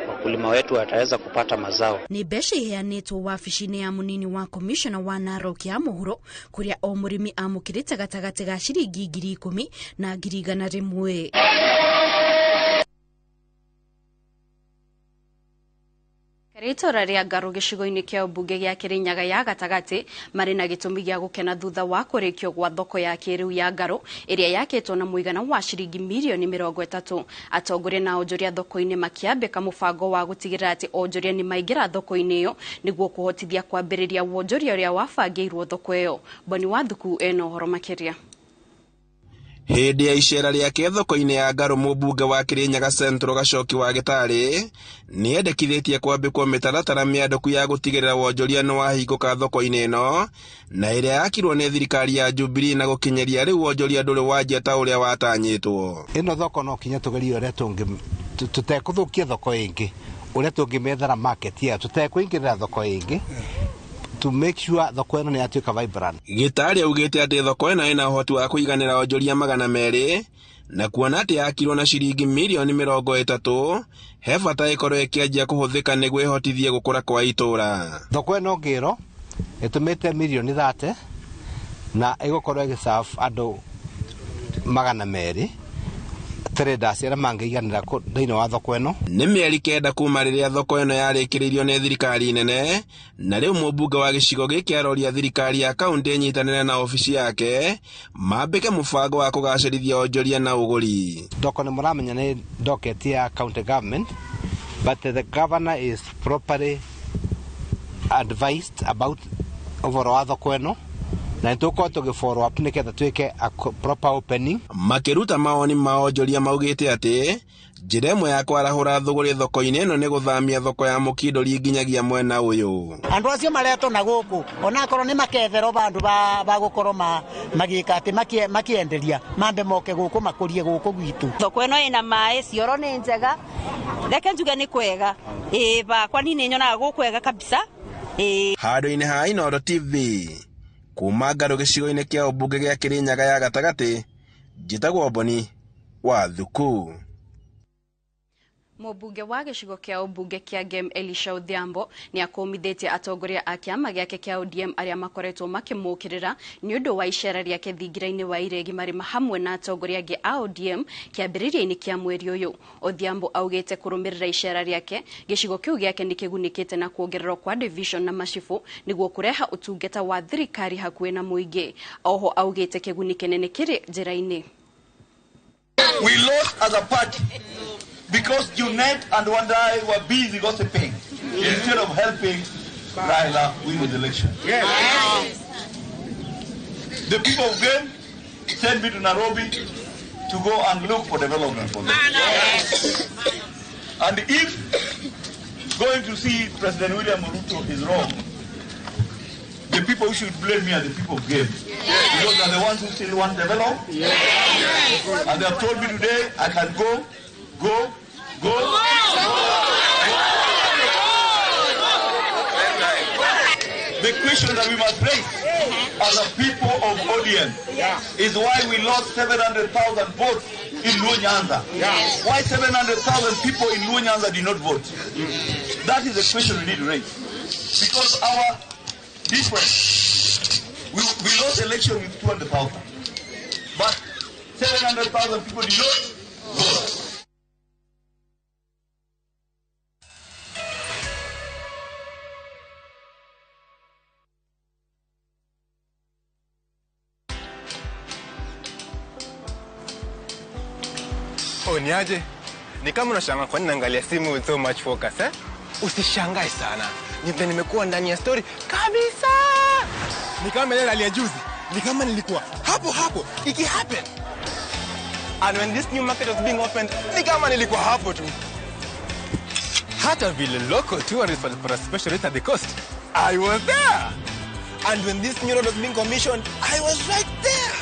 wakulima wetu wataweza kupata mazao. Ni mbeca iheanĩtwo wabici-inĩ ya mũnini wa komishona wa Narok ya mũhuro kũrĩa o mũrĩmi amũkĩrĩte gatagatĩ ga ciringi 10,000 na 100,000. Itũra rĩa Ngaru gĩcigo-inĩ kĩa ũmbunge gĩa Kĩrĩnyaga ya gatagatĩ marĩ na gĩtũmi gĩa gũkena thutha wa kũrĩkio gwa thoko ya kĩrĩu ya Ngaru ĩrĩa yakĩtwo na mũigana wa ciringi mirioni 30. Atongoria na onjoria thoko-inĩ makĩambĩka mũbango wa gũtigĩrĩra atĩ onjoria nĩ maingĩra thoko-inĩ ĩyo nĩguo kũhotithia kwambĩrĩria wonjoria ũrĩa wabangĩirwo thoko ĩyo. Boni Wathuku ena ũhoro makĩria. Hĩndĩ ya icera rĩake thoko-inĩ ya Ngaru, mũmbunge wa Kĩrĩnyaga Central Gacoki wa Gĩtarĩ nĩendekithĩtie kwambĩkwo mĩtaratara mĩandũku ya gũtigĩrĩra wonjoria nĩwahingũka thoko-inĩ ĩno na ĩrĩa yakirwo nĩ thirikari ya Jubilee na gũkinyĩria rĩu wonjoria ndũrĩ wanjia ta ũrĩa watanyĩtwo. Ĩno thoko no kinya tũgerie ũrĩa tũtekũthũkia thoko ĩngĩ, ũrĩa tũngĩmethera market yayo tũtekũingĩrĩra thoko ĩngĩ, to make sure thoko ĩno nĩ yatuĩka vibrant. Gĩtarĩ augĩte atĩ thoko ĩno ĩna ũhoti wa kũiganĩra onjoria 200 na kuona atĩ yakirwo na ciringi mirioni 30 he bata ĩkorwo ĩkĩanjia kũhũthĩka nĩguo ĩhotithie gũkũra kwa itũra. Thoko ĩno ngĩro ĩtũmĩte mirioni 30 na ĩgũkorwo ĩgĩserve andũ 200 traders arĩa mangĩiganĩra thĩinĩ wa thoko ĩno. Nĩ mĩeri 9 kuma rĩrĩa thoko ĩno yarĩkĩrĩirio nĩ thirikari nene, na rĩu mũmbunge wa gĩcigo gĩkĩ aroria thirikari ya kaunti ĩnyitanĩre na obici yake mambĩke mũbango wa kũgacĩrithia onjoria na ũgũri. Thoko nĩ mũramenya nĩ docket ya county government, but the governor is properly advised about ũhoro wa thoko ĩno, na nĩtũgũkorwo tũgĩ follow up nĩgetha twĩke a proper opening. Makĩruta mawoni ma onjoria maugĩte atĩ Njĩra ĩmwe ya kwarahũra thũgũrĩ thoko-inĩ ĩno nĩ gũthamia thoko ya mũkindũri nginyagia mwena ũyũ. Andũ acio maretwo na gũkũ onakorwo nĩ maketherwo bandũ ba gũkorwo magĩka atĩ makĩenderia mambe moke gũkũ makũrie gũkũ gwitũ. Thoko ĩno ĩna maĩ, cioro nĩ njega, reke njuge nĩ kwega, ĩĩ bakwa niĩ nĩ nyonaga gũkwega kabisa. Handũ-inĩ ha Inooro TV kuma Ngarũ gĩcigo-inĩ kĩa ũmbunge gĩa Kĩrĩnyaga ya gatagatĩ, njĩtagwo Mboni wa Thuku. Mũmbunge wa gĩcigo kĩa ũmbunge kĩa Gem Elisha Odhiambo nĩ akũmithĩtie atongoria a kĩama gĩake kĩa ODM arĩa makoretwo makĩmũkĩrĩra nĩ ũndũ wa icera rĩake thingira-inĩ wa Iregi marĩ hamwe na atongoria angĩ a ODM kĩambĩrĩria-inĩ kĩa mweri ũyũ. Odhiambo augĩte kũrũmĩrĩra icera rĩake gĩcigo kĩu gĩake nĩ kĩgunĩkĩte na kuongererwo kwa division na macibũ nĩguo kũreha ũtungata wa thirikari hakuhĩ na mũingĩ. Oho augĩte kĩguni kĩnene kĩrĩ njĩra-inĩ. We lost as a party because Junet and Wandai were busy gossiping instead of helping Raila win the election. Yes. The people of Gem sent me to Nairobi to go and look for development for them. Yes. And if going to see President William Ruto is wrong, the people who should blame me are the people of Gem. Yes. Because they are the ones who still want development. Yes. And they have told me today I can go, go, go, go. The question that we must raise as a people of ODM is why we lost 700,000 votes in Luo Nyanza. Why 700,000 people in Luo Nyanza did not vote? That is the question we need to raise. Because our difference, we lost election with 200,000. But 700,000 people did not vote. Oh, niaje? Ni kama unashangaa kwa nini naangalia simu with so much focus, eh? Usishangae sana. Ni vile nimekuwa ndani ya story kabisa. Ni kama ile hali ya juzi. Ni kama nilikuwa hapo hapo iki happen. And when this new market was being opened, ni kama nilikuwa hapo tu. Hata vile local tourists walipata special rate at the coast, I was there. And when this new road was being commissioned, I was right there.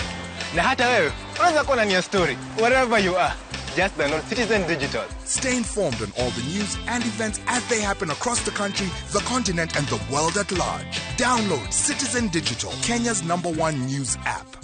Na hata wewe unaweza kuwa ndani ya story wherever you are. Just download Citizen Digital. Stay informed on all the news and events as they happen across the country, the continent, and the world at large. Download Citizen Digital, Kenya's #1 news app.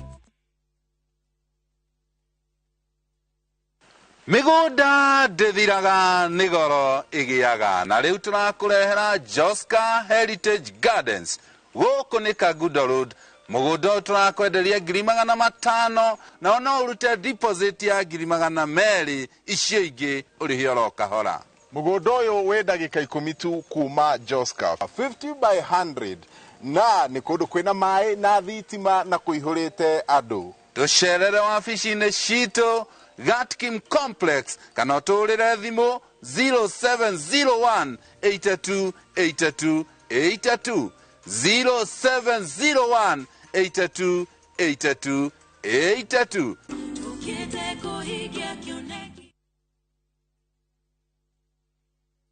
Mĩgũnda ndĩthiraga nĩ goro ĩgĩaga na rĩu tũrakũrehera Joska Heritage Gardens gũkũ nĩ Kangundo Road. Mũgũnda ũyũ tũrakwenderia 500,000 na no ũrute deposit ya 200,000 icio ingĩ ũrĩhe oro kahora. Mũgũnda ũyũ wĩ ndagĩka 10 tu kuma Joska 50 by 100 na nĩ kũndũ kwĩna maĩ na thitima na kũihũrĩte andũ. Tũcerere wabici-inĩ citũ Gatkim Complex kana ũtũrĩre thimũ 0701 82 82 82 0701 82 82 82.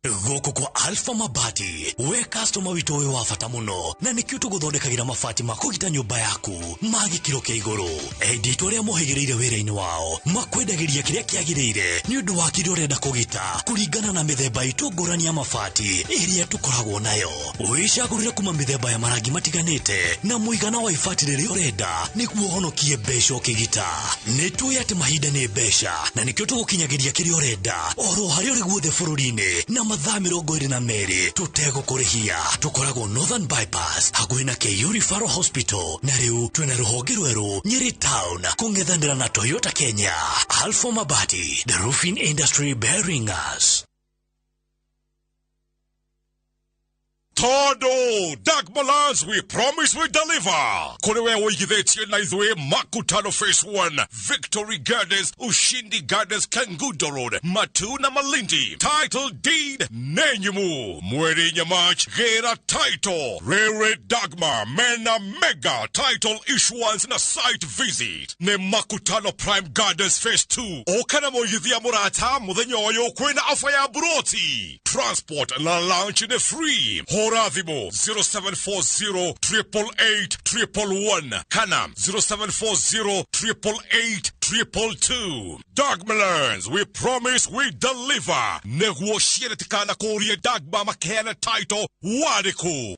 Gũkũ kwa Alpha Mabati we customer witũ ũyũ wa bata mũno na nĩkĩo tũgũthondekagĩra mabati ma kũgita nyũmba yaku ma gĩkĩro kĩa igũrũ. Endia itũ arĩa mohĩgĩrĩire wĩra-inĩ wao makwendagĩria kĩrĩa kĩagĩrĩire nĩ ũndũ wa kĩrĩa ũrenda kũgita kũringana na mĩthemba itũ ngũrani ya mabati ĩrĩa tũkoragwo nayo. Wĩcagũrĩre kuma mĩthemba ya marangi matiganĩte na mũigana wa ibati rĩrĩa ũrenda nĩguo ũhonokie mbeca ũkĩgita. Nĩ tũĩ atĩ mahinda nĩ mbeca na nĩkĩo tũgũkinyagĩria kĩrĩa ũrenda oro harĩa ũrĩ guothe bũrũri-inĩ na mathaa 22 tũtegũkũrĩhia. Tũkoragwo Northern Bypass hakuhĩ na KU Referral Hospital na rĩu twĩna rũhonge rwerũ Nyeri Town kũng'ethanĩra na Toyota Kenya. Alpha Mabati, the roofing industry bearing us. Todo Dagmalands, we promise we deliver. Kuri we ũigithĩtie na ithuĩ Makutano Phase 1, Victory Gardens, Ushindi Gardens, Kangundo Road, Matu na Malindi. Title deed nenyumu. Mweri March gera title. Rere Dagma mena mega title issuance na site visit. Ne Makutano Prime Gardens Phase 2. Okana moyithia murata muthenya uyu kwina ofa ya buroti. Transport na lunch ni free. Hora thimũ 0740 888 111 kana 0740 888 222. Dagmalands, we promise we deliver. Neguo ciĩrĩtikana kũrie Dagma makeana title wariku.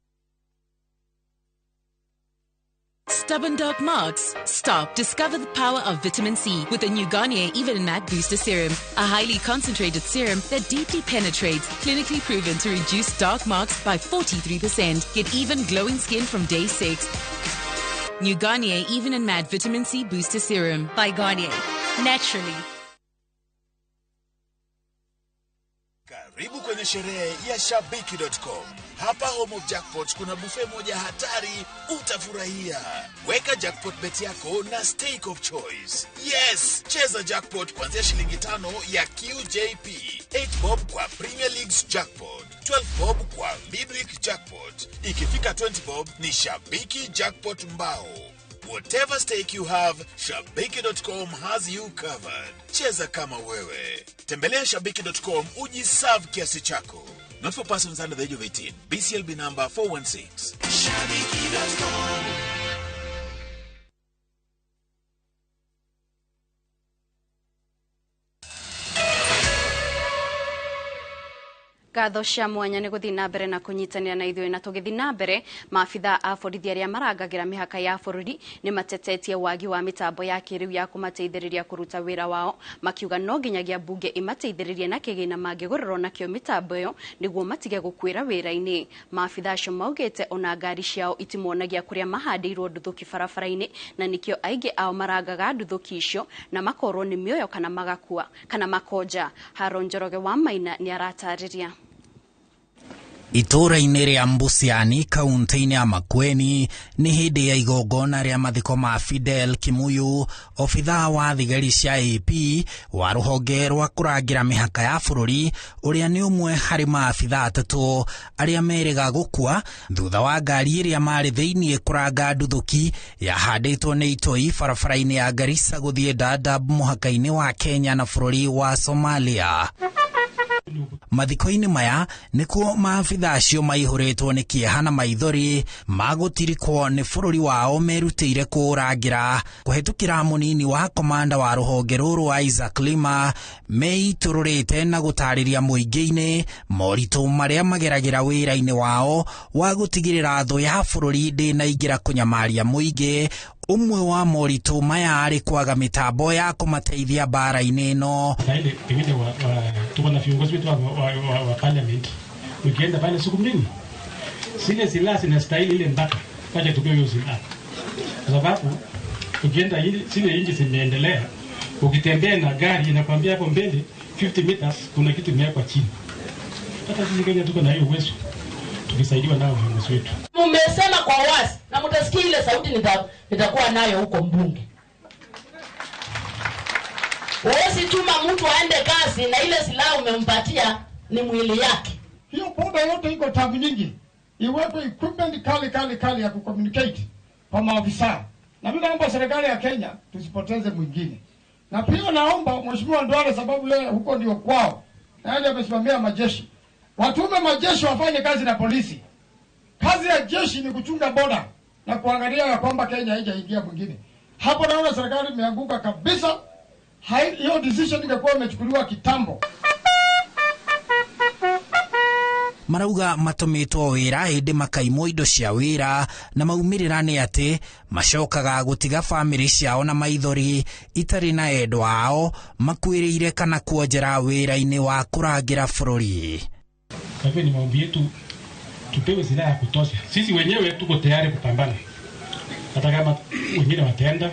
Stubborn dark marks? Stop. Discover the power of vitamin C with the new Garnier Even and Matte Booster Serum. A highly concentrated serum that deeply penetrates, clinically proven to reduce dark marks by 43%. Get even glowing skin from day 6. New Garnier Even and Matte Vitamin C Booster Serum. By Garnier. Naturally. Karibu kwenye sherehe ya Shabiki.com. Hapa home of jackpots kuna buffet moja hatari utafurahia. Weka jackpot bet yako na stake of choice. Yes, cheza jackpot kuanzia shilingi 5 ya QJP, 8 bob kwa Premier Leagues jackpot, 12 bob kwa Midweek jackpot. Ikifika 20 bob ni Shabiki jackpot mbao. Whatever stake you have, Shabiki.com has you covered. Cheza kama wewe. Tembelea Shabiki.com ujiserve kiasi chako. Not for persons under the age of 18. BCLB number 416. Shabiki.com. Ngatho cia mwanya nĩ gũthiĩ na mbere na kũnyitanĩra na ithuĩ na tũgĩthiĩ na mbere maabithaa a borithi arĩa marangagĩra mĩhaka ya bũrũri nĩ matetetie wagi wa mĩtambo ya kĩrĩu ya kũmateithĩrĩria kũruta wĩra wao, makiuga no nginyagia mbunge ĩmateithĩrĩrie na kĩgĩna mangĩgũrĩrwo nakĩo mĩtambo ĩyo nĩguo matige gũkuĩra wĩra-inĩ. Maabithaa acio maugĩte ona ngari ciao itimonagia kũrĩa mahandĩirwo nduthũki barabara-inĩ na nĩkĩo aingĩ ao marangaga nduthũki icio na makorwo nĩ mĩoyo kana magakua kana makonja. Haron Njoroge wa Maina nĩ aratarĩria. Itũũra-inĩ rĩa Mbuciani kaunti-inĩ ya Makueni nĩ hĩndĩ ya igongona rĩa mathiko ma Fidel Kimuyu, obithaa wa thigari cia AP wa rũhonge rwa kũrangĩra mĩhaka ya bũrũri, ũrĩa nĩ ũmwe harĩ maabithaa atatũ arĩa merĩga gũkua thutha wa ngari ĩrĩa marĩ thĩinĩ kũranga nduthũki yahandĩtwo nĩ itoi barabara-inĩ ya Garissa gũthiĩ Dadaab mũhaka-inĩ wa Kenya na bũrũri wa Somalia. Mathiko-inĩ maya nĩkuo maabithaa acio maihũrĩtwo nĩ kĩeha na maithori magũtirikwo nĩ bũrũri wao merutĩire kũũrangĩra kũhetũkĩra mũnini wa komanda wa rũhonge rũrũ Isaac Lima meitũrũrĩte na gũtarĩria mũingĩ-inĩ moritũ marĩa mageragĩra wĩra-inĩ wao wa gũtigĩrĩra thũ ya bũrũri ndĩnaingĩra kũnyamaria mũingĩ. Ũmwe wa moritũ maya arĩ kwaga mĩtambo ya kũmateithia mbara-inĩ ĩno. Pengine tuko na viongozi wetu wa parliament, ukienda pale siku mbili zile silaha zinastahili ile mpaka wacha tupewe hiyo silaha, kwa sababu ukienda zile nchi zimeendelea, ukitembea na gari inakwambia hapo mbele 50 meters kuna kitu imewekwa chini. Hata sisi Kenya tuko na hiyo uwezo tukisaidiwa nao viongozi wetu. Mmesema kwa wazi na mtasikia ile sauti nitakuwa nayo huko mbunge. Huwezi tuma mtu aende kazi na ile silaha umempatia ni mwili yake. Hiyo boda yote iko tabu nyingi. Iwepo equipment kali kali kali ya kucommunicate kwa maafisa. Na mimi naomba serikali ya Kenya tusipoteze mwingine. Na pia naomba Mheshimiwa Ndwale, sababu leo huko ndio kwao. Na yeye amesimamia majeshi. Watume majeshi wafanye kazi na polisi. Kazi ya jeshi ni kuchunga boda na kuangalia ya kwamba Kenya haijaingia mwingine. Hapo naona serikali imeanguka kabisa. Hiyo decision ingekuwa imechukuliwa kitambo. Marauga matũmĩtwo wĩra hĩndĩ makaimwo indo cia wĩra na maumĩrĩra nĩ atĩ macokaga gũtiga bamĩrĩ ciao na maithori itarĩ na endwa ao makuĩrĩire kana kuonjera wĩra-inĩ wa kũrangĩra bũrũri. Kwa hivyo ni maombi yetu tupewe silaha ya kutosha. Sisi wenyewe tuko tayari kupambana, hata kama wengine wataenda,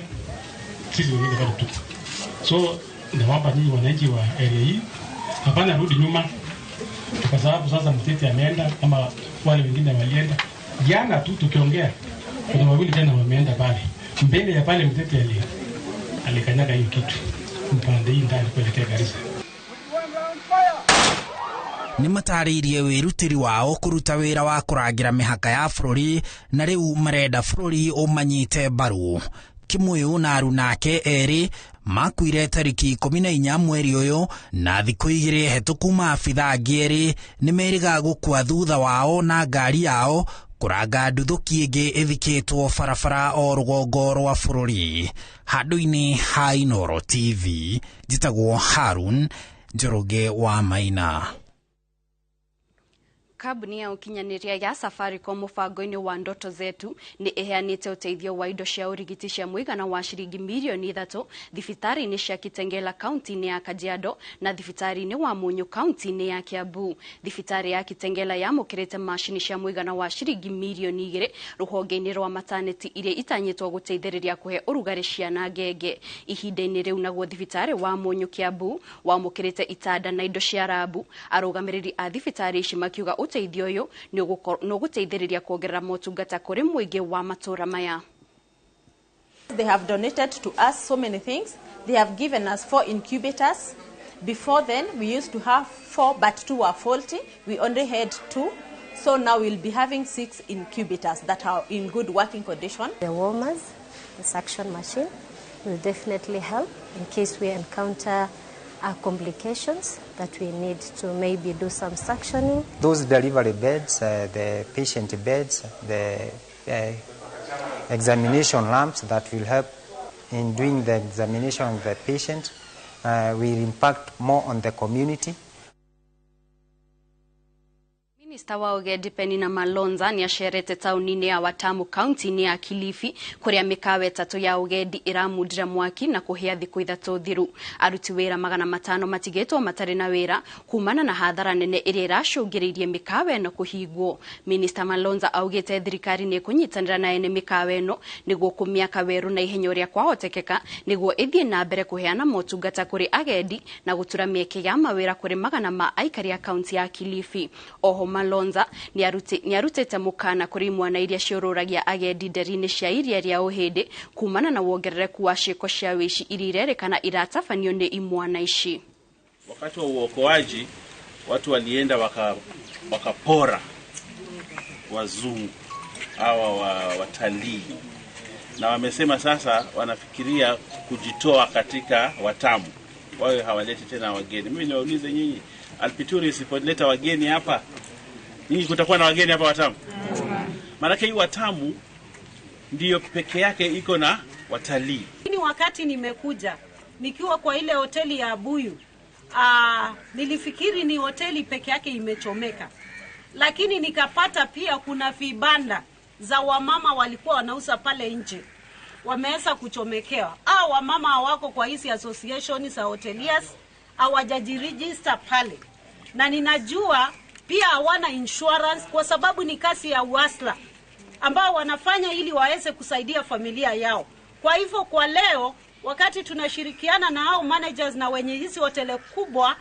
sisi wengine bado tuko. So naomba nyinyi wananchi wa area hii, hapana rudi nyuma. Kwa sababu sasa Mteti ameenda ama wale wengine walienda. Jana tu tukiongea, kuna wawili tena wameenda pale. Mbele ya pale Mteti alikanyaga hiyo kitu mpande hii ndani kuelekea Garissa. Nĩ matarĩirie wĩrutĩri wao kũruta wĩra wa kũrangĩra mĩhaka ya bũrũri na rĩu marenda bũrũri ũmanyite mbaru. Kimuyu na arunake erĩ makuire tarĩki 14 mweri ũyũ na thikũ 2 hetũku maabithaa angĩ erĩ nĩ merĩga gũkua thutha wao na ngari yao kũranga nduthũki ĩngĩ ĩthikĩtwo barabara o rũgongo rwa bũrũri. Handũ-inĩ ha Inooro TV njĩtagwo Harun Njoroge wa Maina. Kambuni ya ukinyanĩria ya Safaricom mũbango-inĩ wa Ndoto Zetu nĩ ĩheanĩte ũteithio wa indo cia ũrigiti cia mũigana wa ciringi mirioni 3 thibitarĩ-inĩ cia Kitengela kaunti-inĩ ya Kajiado na thibitarĩ-inĩ wa Munyu kaunti-inĩ ya Kiambu. Thibitarĩ ya Kitengela yamũkĩrĩte macini cia mũigana wa ciringi mirioni 2 rũhonge-inĩ rwa maternity iria itanyĩtwo gũteithĩrĩria kũhe ũrugarĩ ciana ngenge. Ihinda-inĩ rĩu naguo thibitarĩ wa Munyu Kiambu wamũkĩrĩte itanda na indo cia rabu. Arũgamĩrĩri a thibitarĩ ici makiuga ũteithio ũyũ nĩ ũgũteithĩrĩria kuongerera motungata kũrĩ mũingĩ wa matũũra maya. They have donated to us so many things. They have given us 4 incubators. Before then, we used to have 4, but 2 were faulty. We only had 2. So now we'll be having 6 incubators that are in good working condition. The warmers, the suction machine, will definitely help in case we encounter complications that we need to maybe do some suctioning. Those delivery beds, the patient beds, the examination lamps that will help in doing the examination of the patient will impact more on the community. Minista wa Ũgendi Penina Malonza nĩ acerete taũni-inĩ ya Watamu kaunti-inĩ ya Kilifi kũrĩa mĩkawa 3 ya ũgendi ĩramundire mwaki na kũhĩa thikũ 3 thiru. Aruti wĩra 500 matigĩtwo matarĩ na wĩra kumana na hathara nene ĩrĩa ĩracũngĩrĩirie mĩkawa ĩno kũhingwo. Minista Malonza augĩte thirikari nĩ ĩkũnyitanĩra na ene mĩkawa ĩno nĩguo kũmĩaka werũ na ihenya ũrĩa kwahotekeka nĩguo ĩthiĩ na mbere kũheana motungata kũrĩ agendi na gũtura mĩeke ya mawĩra kũrĩ magana ma aikari a kaunti ya Kilifi. Oho Malonza nĩ arutĩte mũkana kũrĩ imwana iria ciũrũragia agendi nderi-inĩ cia iria rĩa Ũhĩndĩ kumana na wongerereku wa ciĩko cia wĩici iria irerĩkana iratabanio nĩ imwana ici. Wakati wa uokoaji watu walienda wakapora wazungu hawa watalii, na wamesema sasa wanafikiria kujitoa katika Watamu, wawe hawaleti tena wageni. Mimi niwaulize nyinyi, Alpituri isipoleta wageni hapa, nyinyi kutakuwa na wageni hapa Watamu? Maana hii Watamu ndiyo peke yake iko na watalii. Lakini wakati nimekuja nikiwa kwa ile hoteli ya Abuyu, nilifikiri ni hoteli peke yake imechomeka. Lakini nikapata pia kuna vibanda za wamama walikuwa wanauza pale nje, wameweza kuchomekewa. Wamama hawako kwa hizi association za hoteliers, hawajajiregister pale. Na ninajua pia hawana insurance kwa sababu ni kazi ya uhasla ambao wanafanya ili waweze kusaidia familia yao. Kwa hivyo kwa leo wakati tunashirikiana na hao managers na wenye hizi hoteli kubwa,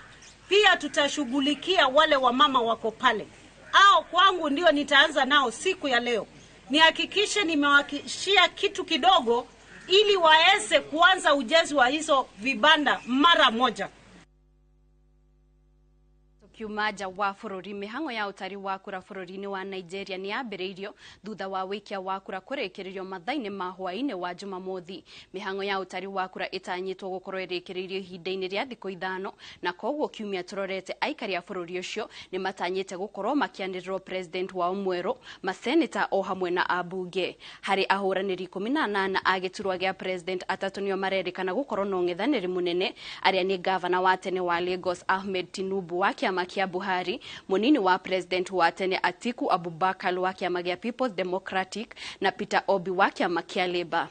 pia tutashughulikia wale wamama wako pale. Au kwangu ndio nitaanza nao siku ya leo. Nihakikishe nimewakishia kitu kidogo ili waweze kuanza ujenzi wa hizo vibanda mara moja. Kiumaja wa bũrũri mĩhang'o ya ũtari wa kura bũrũri-inĩ wa Nigeria nĩ yambĩrĩirio thutha wa wĩikia wa kura kũrĩkĩrĩrio mathaa-inĩ ma hwaĩ-inĩ wa Jumamothi. Mĩhang'o ya ũtari wa kura ĩtanyĩtwo gũkorwo ĩrĩkĩrĩirio ihinda-inĩ rĩa thikũ 5 na koguo kiumia tũrorete aikari a bũrũri ũcio nĩ matanyĩte gũkorwo makĩanĩrĩrwo president wao mwerũ, maseneta o hamwe na ambunge. Harĩ ahũranĩri 18 a gĩturwa gĩa president, 3 nĩo marerĩkana gũkorwo na ũng'ethanĩri mũnene, arĩa nĩ gavana wa tene wa Lagos Ahmed Tinubu wa kĩama kĩa Buhari, munini wa president wa tene Atiku Abubakar wa kĩama gĩa People's Democratic na Peter Obi wa kĩama kĩa Labour.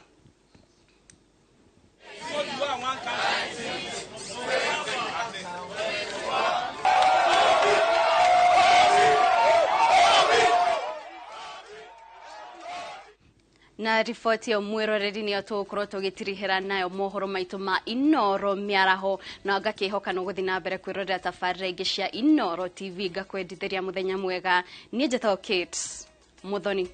Na riboti ĩyo, mwĩroreri, nĩyo tũgũkorwo tũgĩtirihĩra nayo mohoro maitũ ma Inoro mĩaraho, na ngakĩhoka nĩ ũgũthiĩ na mbere kwĩrorera tabarĩra ingĩ cia Inoro TV. Ngakwendithĩria mũthenya mwega. Niĩ njĩtagwo Kate Muthoni.